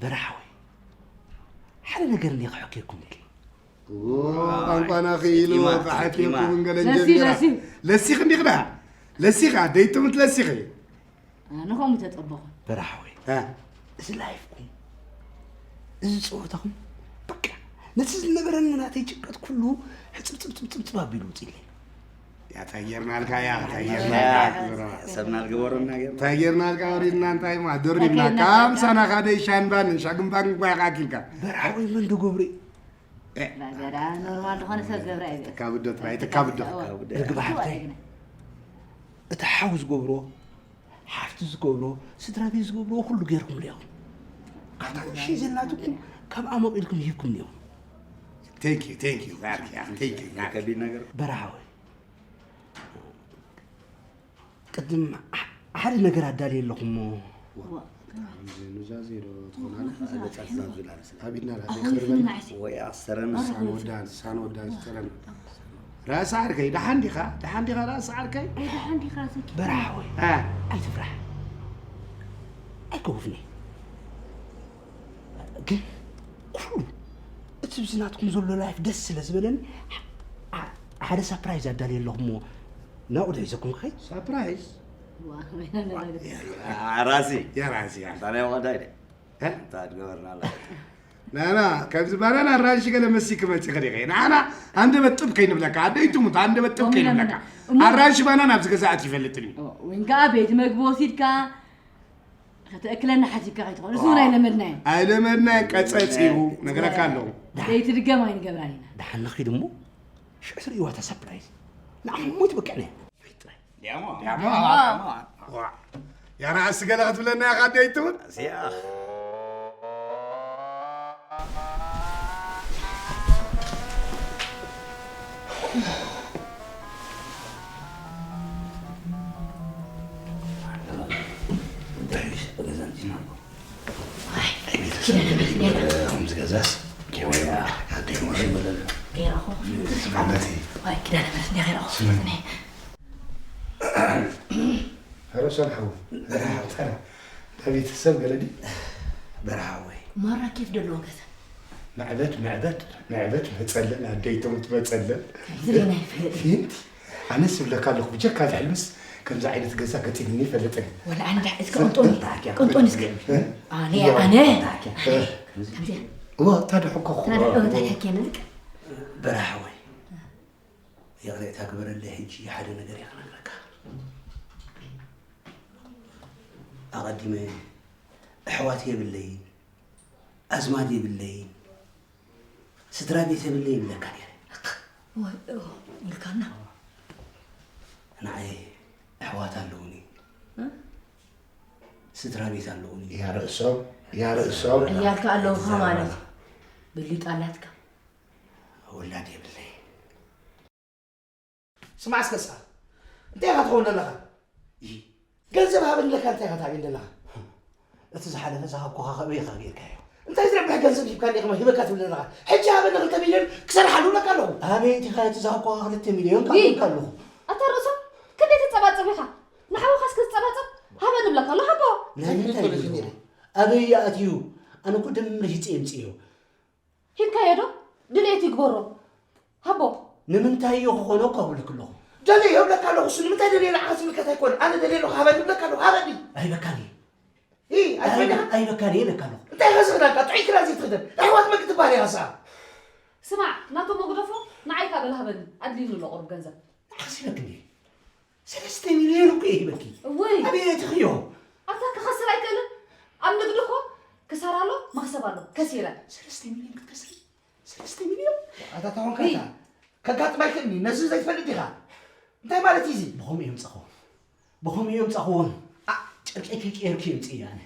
በረሓወይ ሓደ ነገር እኒ ክሕከኩም ደሊ ቋንቋና ክኢሉ ክሓትኩም ገለ እንጀሚራ ለሲኽ እንዲኽዳ ለሲኻ ደይትምት ለሲኺ ኣነ ከምኡ ተጸበኹ። በራሕወይ እ፣ እዚ ላይፍኩም እዚ ጸወታኹም በቃ ነቲ ዝነበረኒ ናተይ ጭንቀት ኩሉ ሕጽብጽብጽብጽብ ኣቢሉ ውፅኢለይ። ያ ታየርናልካ ያ ታየርናልካ ሰብና ዝገበረና ገርና ታየርናልካ ወሪድና እንታይ ማ ደሪብና ታየርናልካ። ካምሳና ካደ ሻንባን ሻግንባን ጓይ ካኪልካ በራሕወይ መን ዶ ገብረ ገዳ ኖርማል ዝኾነ ሰብ ገብረ ኣይበል። ተካብዶ ጥራይ ተካብዶ ርግብ ሓፍታይ እቲ ሓው ዝገብሮ ሓፍቲ ዝገብሮ ስድራ ቤት ዝገብርዎ ኩሉ ገይርኩምሉ ኢኹም ኣብታ ንእሽተይ ዘላትኩም ካብ ኣሞቕ ኢልኩም ሂብኩምኒ ኢኹም Thank you, thank you, Mark. Yeah, thank you, Mark. ከቢድ ነገር በረሃ ወይ ቅድም ሓደ ነገር ኣዳልየ ኣለኹ እሞ ኑዛዜ ዶ ትኾና ኣቢድና ወይ ኣሰረን ሳን ወዳን ሳን ወዳን ዝጠረን ራእሲ ዓርከይ ደሓን ዲኻ ደሓን ዲኻ ራእሲ ዓርከይ ኣይ ደሓን ዲኻ ራእሲ በረሓ ወይ እ ኣይትፍራሕ ኣይከውፍኒ ግን ኩሉ እቲ ብዚ ናትኩም ዘሎ ላይፍ ደስ ስለ ዝበለኒ ሓደ ሳፕራይዝ ኣዳልየ ኣለኹ እሞ ናብኡ ዶ ሒዘኩም ክኸይድ ሳፕራይዝ ራእሲ ራእሲ እንታይ ናይ ወዳይ እንታይ ትገበርና ኣላ ናና ከምዚ ባናና ኣራንሺ ገለ መሲክ መፂ ከዲኸ ንዓና ሃንደበት ጥብ ከይንብለካ ኣደይ ትሙት ሃንደበት ጥብ ከይንብለካ ኣራንሺ ባናና ኣብዚ ገዛ ኣት ይፈልጥን እዩ ወይን ከዓ ቤት መግቢ ወሲድካ ከተእክለና ሓሲብካ ከይትኾን እሱ እውን ኣይለመድናዮ ኣይለመድናዮ ቀፀፂ እዩ ነገረካ ኣለዉ ዘይትድገም ኣይንገብራን ኢና ደሓን ንኺድ እሞ ሽዑ ትርእይዋ እታ ሳፕራይዝ ንዓኹም ሞይት በቅዕና ያራ እስገለ ክትብለና ኢኻ ኣደይ ትብል ሮሶን ሓው ቤተሰብ ገለዲ በረሃ ወይ ማራ ኬፍ ደለዎ ገዛ ምዕበት ምዕበት ምዕበት መፀለን ኣደይቶም ትመፀለን ዝለና ይፈልጥ ኣነስ እብለካ ኣለኹ ብጀካ ዝሕልምስ ከምዚ ዓይነት ገዛ ገጢምኒ ይፈልጥን ወላ ኣነ ዳ እስከ ቅንጦኒ ቅንጦኒ እስከ ኣነ ኣነ እዋ እታ ድሕኮ በረሓወይ ይቕሬታ ግበረለይ ሕጂ ሓደ ነገር እየ ክነግረካ ኣቐዲመ ኣሕዋት የብለይን ኣዝማድ የብለይን ስድራ ቤት የብለይ ይብለካ ነይረ። እዋይ፣ እዎ፣ ኢልካና። ንዓይ ኣሕዋት ኣለውኒ። እ? ስድራ ቤት ኣለውኒ። ያ ርእሶም፣ ያ ርእሶም። ዕያልካ ኣለውኻ ማለት እዩ። ብሊጥ ኣላትካ። ውላድ የብለይ። ስማዕ እስከ ስኣ፣ እንታይ ኢኻ ትኸውን ዘለኻ? ይ- ገንዘብ ሃበኒ ኢለካ እንታይ ኢኻ ትሃበኒ ዘለኻ? እቲ ዝሓለፈ ዝሃብኩኻ ከበይ ኢኻ ጌርካዮ? እንታይ ዝረብሕ ገንዘብ ሂብካኒ ኢኻ ሂበካ ትብል ዘለኻ? ሕጂ ሃበኒ ክልተ ሚልዮን ክሰርሓሉ እብለካ ኣለኹ። ኣበይ ኣቲኻ እቲ ዝሃብኩኻ ክልተ ሚልዮን ይ- ካብካ ኣለኹ። ኣታ ርእሶም፣ ክንደይ ትጸባጸብ ኢኻ? ንሓውኻስ ክትጸባጸብ ሃበኒ እብለካ ኣለኹ ሓቦ። ናይ እንታይ እዩ? ኣበይ ኣትዩ? ኣነ እኮ ድምር ሂፀ የምፅዮ። ሂብካዮ ዶ? ድሌቱ ይግበሮ። ሃቦ። ንምንታይ እዮ ክኾኖ እኮ እብለክ ኣለኹ። ደልየ እብለካ ኣለኹ፣ እሱ ንምንታይ ደልየ ንዓኻ ዝምልከት ኣይኮነን። ኣነ ደልየ ኣለኹ፣ ሃበኒ እብለካ ኣለኹ፣ ሃበኒ። ኣይበካን እየ። ኢ፣ ኣይትበልዕ። ኣይ-፣ ኣይበካን እየ እለካ ኣለኹ። እንታይ ኢኻ ዝኽዳካ? ጥዑይ ክዳን ዘይትኽደን? ኣሕዋት መግቢ ትበሃል ኢኻ እሳ። ስማዕ፣ ናቶም መጉደፎ ንዓይ ካብ በል ሃበኒ። ኣድልዩኒ ኣሎ ቁሩብ ገንዘብ። ንዓኻ ሲበክኒ። ሰለስተ ሚልዮን እኮ እየ ሂበኪ። እወይ። ኣበይ ኣቲኽዮ? ኣታ ክኸስር ኣይክእልን። ኣብ ንግዲ እኮ ክሳራ ኣሎ፣ መኽሰብ ኣሎ። ከሲረ። ሰለስተ ሚልዮን ክትከስሪ? ሰለስተ ሚልዮን? ኣታ ተኾንካ እይ። ኣታ ከጋጥም ኣይክእልኒ። ነዚ ዘይትፈልጥ ዲኻ? እንታይ ማለት እዩ እዚ? ብኸምኡ እዮም ጸኸዎም። ብኸምኡ እዮም ጸኸዎም። ኣ፣ ጨርቂ ከይቀየርኩ እዮም ጽእያነ።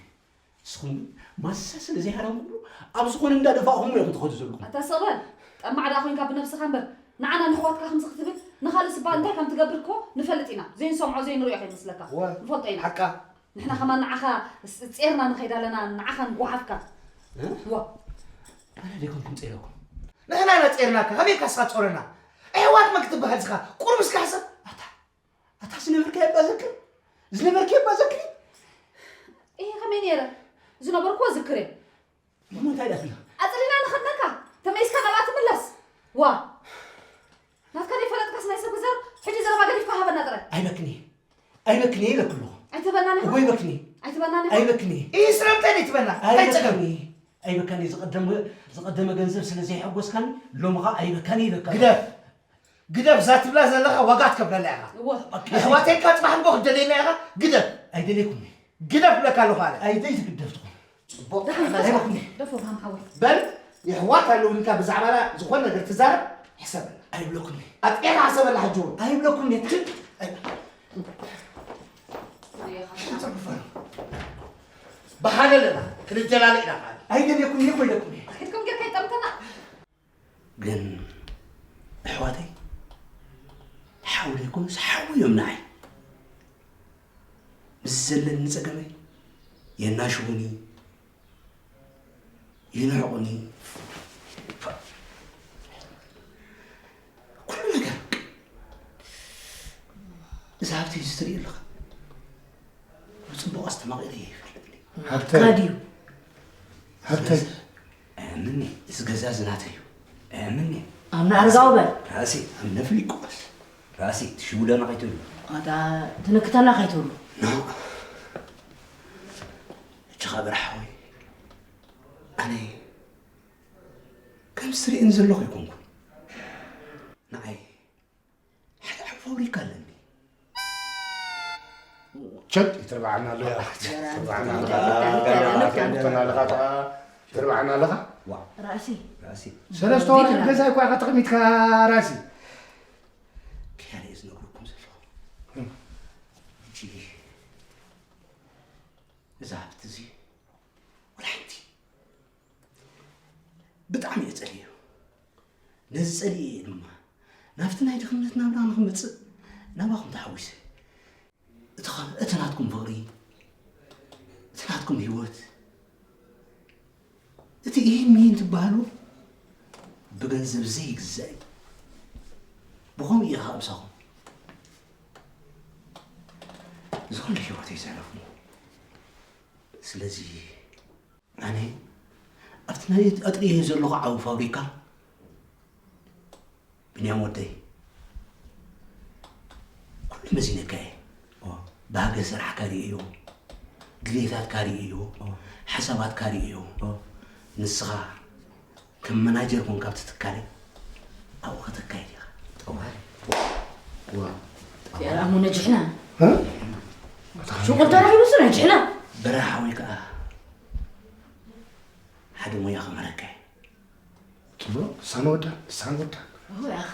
ንስኹም ግን ማሳ ስለ ዘይሃረምኩምሉ ኣብ ዝኾነ እንዳደፋእኹም ኢኹም ትኸዱ ዘለኹም። ኣታ ስቕ በል። ጠማዕ ደኣ ኮይንካ ብነብስኻ እምበር፣ ንዓና ንሕዋትካ ከምዚ ክትብል፣ ንኻልእ ስባ እንታይ ከም ትገብር እኮ ንፈልጥ ኢና። ዘይንሰምዖ ዘይንሪኦ ከይመስለካ። እወ፣ ንፈልጦ ኢና። ሓቃ። ንሕና ከማን ንዓኻ ስ-፣ ጼርና ንኸይድ ኣለና፣ ንዓኻን ጓሓፍካን። እ? እወ። ኣነ ደይኮንኩም ጼረኩም። ንሕና ኢና ጼርናካ፣ ከመይ ኢልካ ንስኻ ትጾረና? ኣሕዋት መን ክትበሃል ኢኻ? ቁሩብ እስከ ሕሰብ። ኣታ ኣታ ዝነበርካዮ እባ ዘክር። ዝነበርካዮ እባ ዘክሪ። እየ፣ ከመይ ነይረ? ዝነበርኩዎ ዝክር እየ። እሞ እንታይ ደኣ ትብላ? ኣጽሊና ንኸድነካ፣ ተመሊስካ ናብኣ ትምለስ። ዋ። ናትካ ዘይፈለጥካስ ናይ ሰብ ክዛረብ፣ ሕጂ ዘረባ ገዲፍካ ሃበና ጥራይ። ኣይበክኒ። ኣይበክኒ ኢለኩ ኣለኹ። ኣይትበናን ኢኻ? እወ ይበክኒ። ኣይትበናን ኢኻ? ኣይበክኒ። ኢስረምተን ኣይትበና። እንታይ ጸገም? ኣይበክኒ። ኣይበካኒ። ዝቐደመ፣ ዝቐደመ ገንዘብ ስለ ዘይሐጎስካኒ፣ ሎሚ ኸኣ ኣይበካኒ ኢለካ ኣለኹ። ግደፍ። ግደፍ፣ እዛ ትብላ ዘለኻ ዋጋ ትከፍለላ ኢኻ። እወ። ኣሕዋተይካ ጽባሕ ንግሆ ክትደልየና ኢኻ። ግደፍ። ኣይደልየኩምን። ግደፍ እብለካ ኣለኹ ኣነ። ኣይደይ ትግደፍ ትኹን። ጽቡቕ። ደሓን ኣይበኩምን። ደፎ ብሃም ሓወይ። በል፣ የሕዋት ኣለውንካ ብዛዕባና ዝኾነ ነገር ትዛረብ፣ ሕሰበላ። ኣይብለኩምን። ኣጥቂዕካ ሕሰበላ ሕጂ እውን። ኣይብለኩምን። ኣይ-፣ ብሓደ ኣለና፣ ክንደላለ ኢና ከኣ። ኣይደልየኩምን እኮ ኢለኩምን። ከድኩም ጌርካ ይጠምተና። ግን ኣሕዋተይ ሓው ዘይኮኑስ ሓው እዮም ንዓይ። ምስ ዘለኒ ጸገመይ የናሽዉኒ፣ ይንዕቑኒ። ኩሉ ነገር። እዚ ሃብቲ እዚ ትርኢ ኣለኻ። ብጽቡቕ ኣስተማቒረ ይፈልጥኒ። ሃብተይ። ካድዩ። ሃብተይ። ስለዚ፣ ኣምኒ፣ እዚ ገዛ እዚ ናተይ እዩ። ኣምኒ። ኣምኒ ኣረጋዊ በል። ራእሲ፣ ኣምኒ ፍሊቆስ። ራእሲ፣ ትሽውደና ከይትብሉ። ኣታ፣ ትንክተና ከይትብሉ። ኖ። እጅኻ በርሓ ወይ። ኣነ፣ ከም ዝትርእየኒ ዘለኹ ኣይኮንኩን። ንዓይ፣ ሓደ ዓቢ ፋብሪካ ኣለኒ። ቸክ፣ ይትርብዓና ኣሎ፣ ያ። ይትርብዓና ኣለኻ። ይትርብዓና ኣለኻ። ዋ። ራእሲ። ራእሲ። ሰለስተ ወርሒ ገዛ እኳ ኢኻ ተቐሚጥካ፣ ራእሲ። ክያለ እየ ዝነግረኩም ዘለኹ። እም። ሕጂ፣ እዚ ሃብቲ እዚ፣ ወላ ሓንቲ። ብጣዕሚ እየ ጸልዮ። ነዚ ጸሊኤ እየ ድማ ናብቲ ናይ ድኽነት ናብራ ንኽመጽእ ናባኹም ተሓዊሰ። እቲ ኸ-፣ እቲ ናትኩም ፍቕሪ፣ እቲ ናትኩም ህይወት፣ እቲ ኢሂን ሚሂን ትበሃሉ ብገንዘብ ዘይግዛእ እዩ። ብኸምኡ እየ ኸኣ ምሳኹም እዚ ኹሉ ህይወተይ ዘሕለፍኩ። ስለዚ ኣነ ኣብቲ ናይ ኣጥሪየ ዘለኹ ዓቢ ፋብሪካ፣ ብንያም ወደይ፣ ኩሉ መዚነካ እየ። ኦ። ባህገ ስራሕካ ርእዮ፣ ድሌታትካ ርእዮ፣ ኦ። ሓሳባትካ ርእዮ። ኦ። ንስኻ ከም መናጀር ኮንካ ኣብቲ ትካለይ ኣብኡ ከተካይድ ኢኻ። ጠዋል። ዋ። እዚኣ ደኣ እሞ ነጅሕና። እ? ሽቁል ተራኺቡስ ነጅሕና። በራሕ ሓወይ ከኣ ሓደ ሞያ ክምህረካ እየ። ጽቡቕ፣ ንሳን ወዳን፣ ንሳን ወዳን። እወ፣ ኣኽ።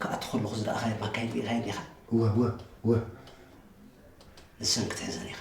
ክኣቱ ከለኹ ዝረኣኻየን ማካይን ርኢኻየን ዲኻ? እወ፣ እወ፣ እወ። ንሰን ክትሕዘን ኢኻ።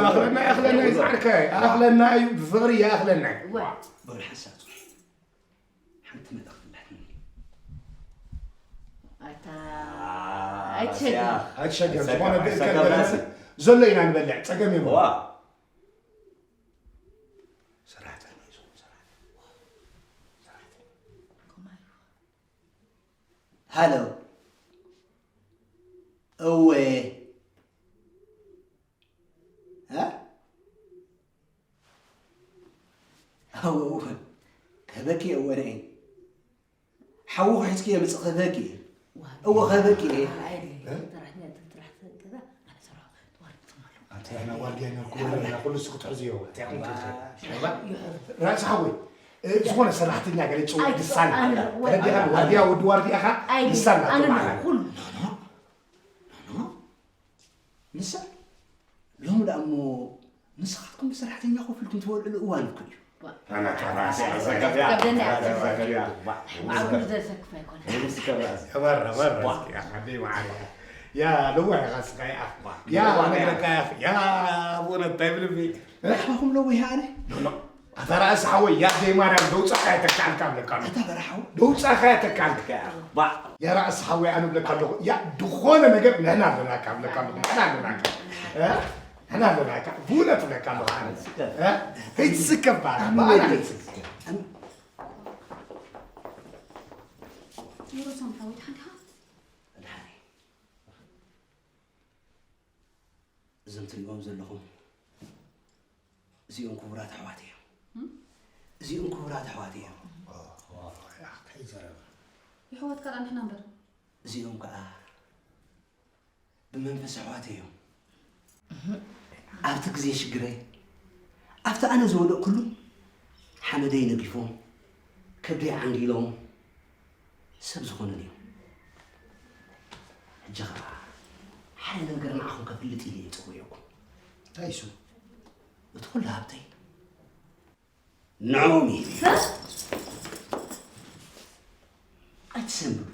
ኣኽለና፣ ኣኽለና እዩ ጻዕርካይ። ኣኽለና እዩ፣ ብፍቕሪ ይኣኽለና እዩ። እዋ። በል ሓንሳብ ጽሑፍ። ሓንቲ መልእኽቲ ኣላትኒ። ኣታ ኣይትሸገር። ኣይትሸገር፣ ዝኾነ ብእከ ኣይትሸገር ገለ ራሲ። ዘሎ ኢና ንበልዕ፣ ጸገም የብሉን። ዋ። ሰራሕተኛ እዩ፣ ሰራሕተኛ። ሰራሕተኛ። ሃሎ። እወ። እ? እወ፣ እወ። ከበኪ እወ ነይ። ሓዊ ሒዝኪ የምጽእ ከበኪ። እወ ከበኪ። ኣንተ ያና ዋርድያ ና ኩሉ ና ኩሉ እሱ ክትሕዝዮ። ራእሲ ሓወይ፣ እ፣ ዝኾነ ሰራሕተኛ ገለ ጽውዕ ኣይትስኣል። ልሳን ኣነ ኣላ። ወ-፣ ተረዲኻ? ዋርድያ ወዲ ዋርድያኻ ኣይ፣ ልሳን ኣነ ናቱ መዓላ። ኩሉ። ኖ፣ ኖ፣ ኖ፣ ኖ። ንሳ ሎሚ ደኣ እሞ ንስኻትኩም ብሰራሕተኛ ኮፍ ኢልኩም ትበልዕሉ እዋን እኮ እዩ። ኣና ተራሲ ኣዘጋብያ። ከብደና እያ። ኣዘጋብያ። ባዕ። ባዕ፣ ኩሉ ዘሰክፍ ኣይኮነን። ንስከብራ። መራ፣ መራ፣ ቧ። እስኪ፣ ኣኻ፣ ደይ መዓረ። ያ፣ ለዋህ ኢኻ ስኻ፣ ያ። ያ፣ ለዋህ ኢኻ። ነግረካ፣ ያ። ያ፣ ኣቡነ፣ እንታይ ብልቢ? ራሕባኹም ለዋህ ኣነ? ኖ፣ ኖ። ኣታ ራእሲ ሓወይ፣ ያ ደይ ማርያም፣ ደውጻኻ እያ ተካልካ እብለካ ኣለኹ። ኣታ በራሓው። ደውጻኻ እያ ተካልካ። ባዕ። ያ ራእሲ ሓወይ፣ ኣነ እብለካ ኣለኹ። ያ፣ ዝኾነ ነገር ንሕና ኣለናካ እብለካ ኣለኹ። ንሕና ኣለናካ። እ? ንሕና ኣለናካ። ብእውነት እብለካ ኣለኹ ኣነ። እ? ከይትስከፍ በዓል። በዓል ኣይትስከፍ። ሮዛን ሓወይ፣ ደሓን ዲኻ? ደሓን እየ። እዞም ትሪእዎም ዘለኹም፣ እዚኦም ክቡራት ኣሕዋት እዮም። እም? እዚኦም ክቡራት ኣሕዋት እዮም። እንታይ ዘረባ? የሕዋትካ ደኣ ንሕና እምበር። እዚኦም ከዓ ብመንፈስ ኣሕዋት እዮም። ኣብቲ ግዜ ሽግረይ ኣብቲ ኣነ ዝወደቕኩሉ ሓመደይ ነጊፎም ከብደይ ዓንጊሎም ሰብ ዝኾኑን እዮም። ሕጂ ኸዓ ሓደ ነገር ንዓኹም ከፍልጥ ኢለ እየ ፀዊዐኩም። እንታይ እሱ? እቲ ኩሉ ሃብተይ ንዕኦም እዩ። ኣይትሰንብዱ።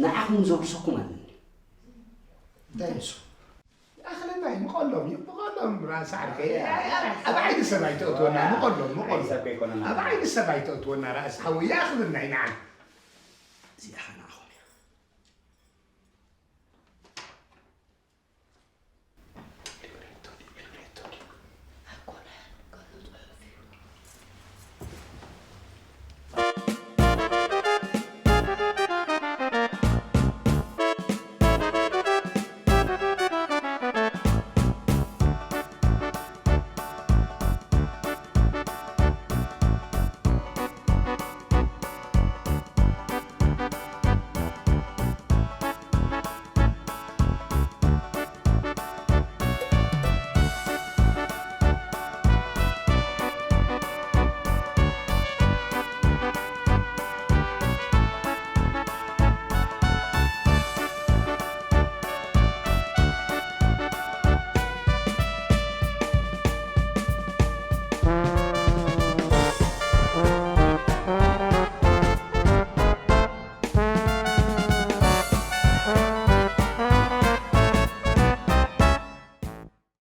ንዓኹም ዘውርሰኩም ኣለኒ። እንታይ እሱ? ይኣኽለና እዩ፣ ምቐሎም እዩ፣ ምቐሎም ራእሲ ዓርከይ። ኣብ ዓይኒ ሰብ ኣይተእትወና፣ ምቐሎም፣ ምቐሎም። ኣብ ዓይኒ ሰብ ኣይተእትወና ራእሲ ሓወይ፣ ይኣኽለና እዩ ንዓና። እዚኣ ኸ ንዓኹም።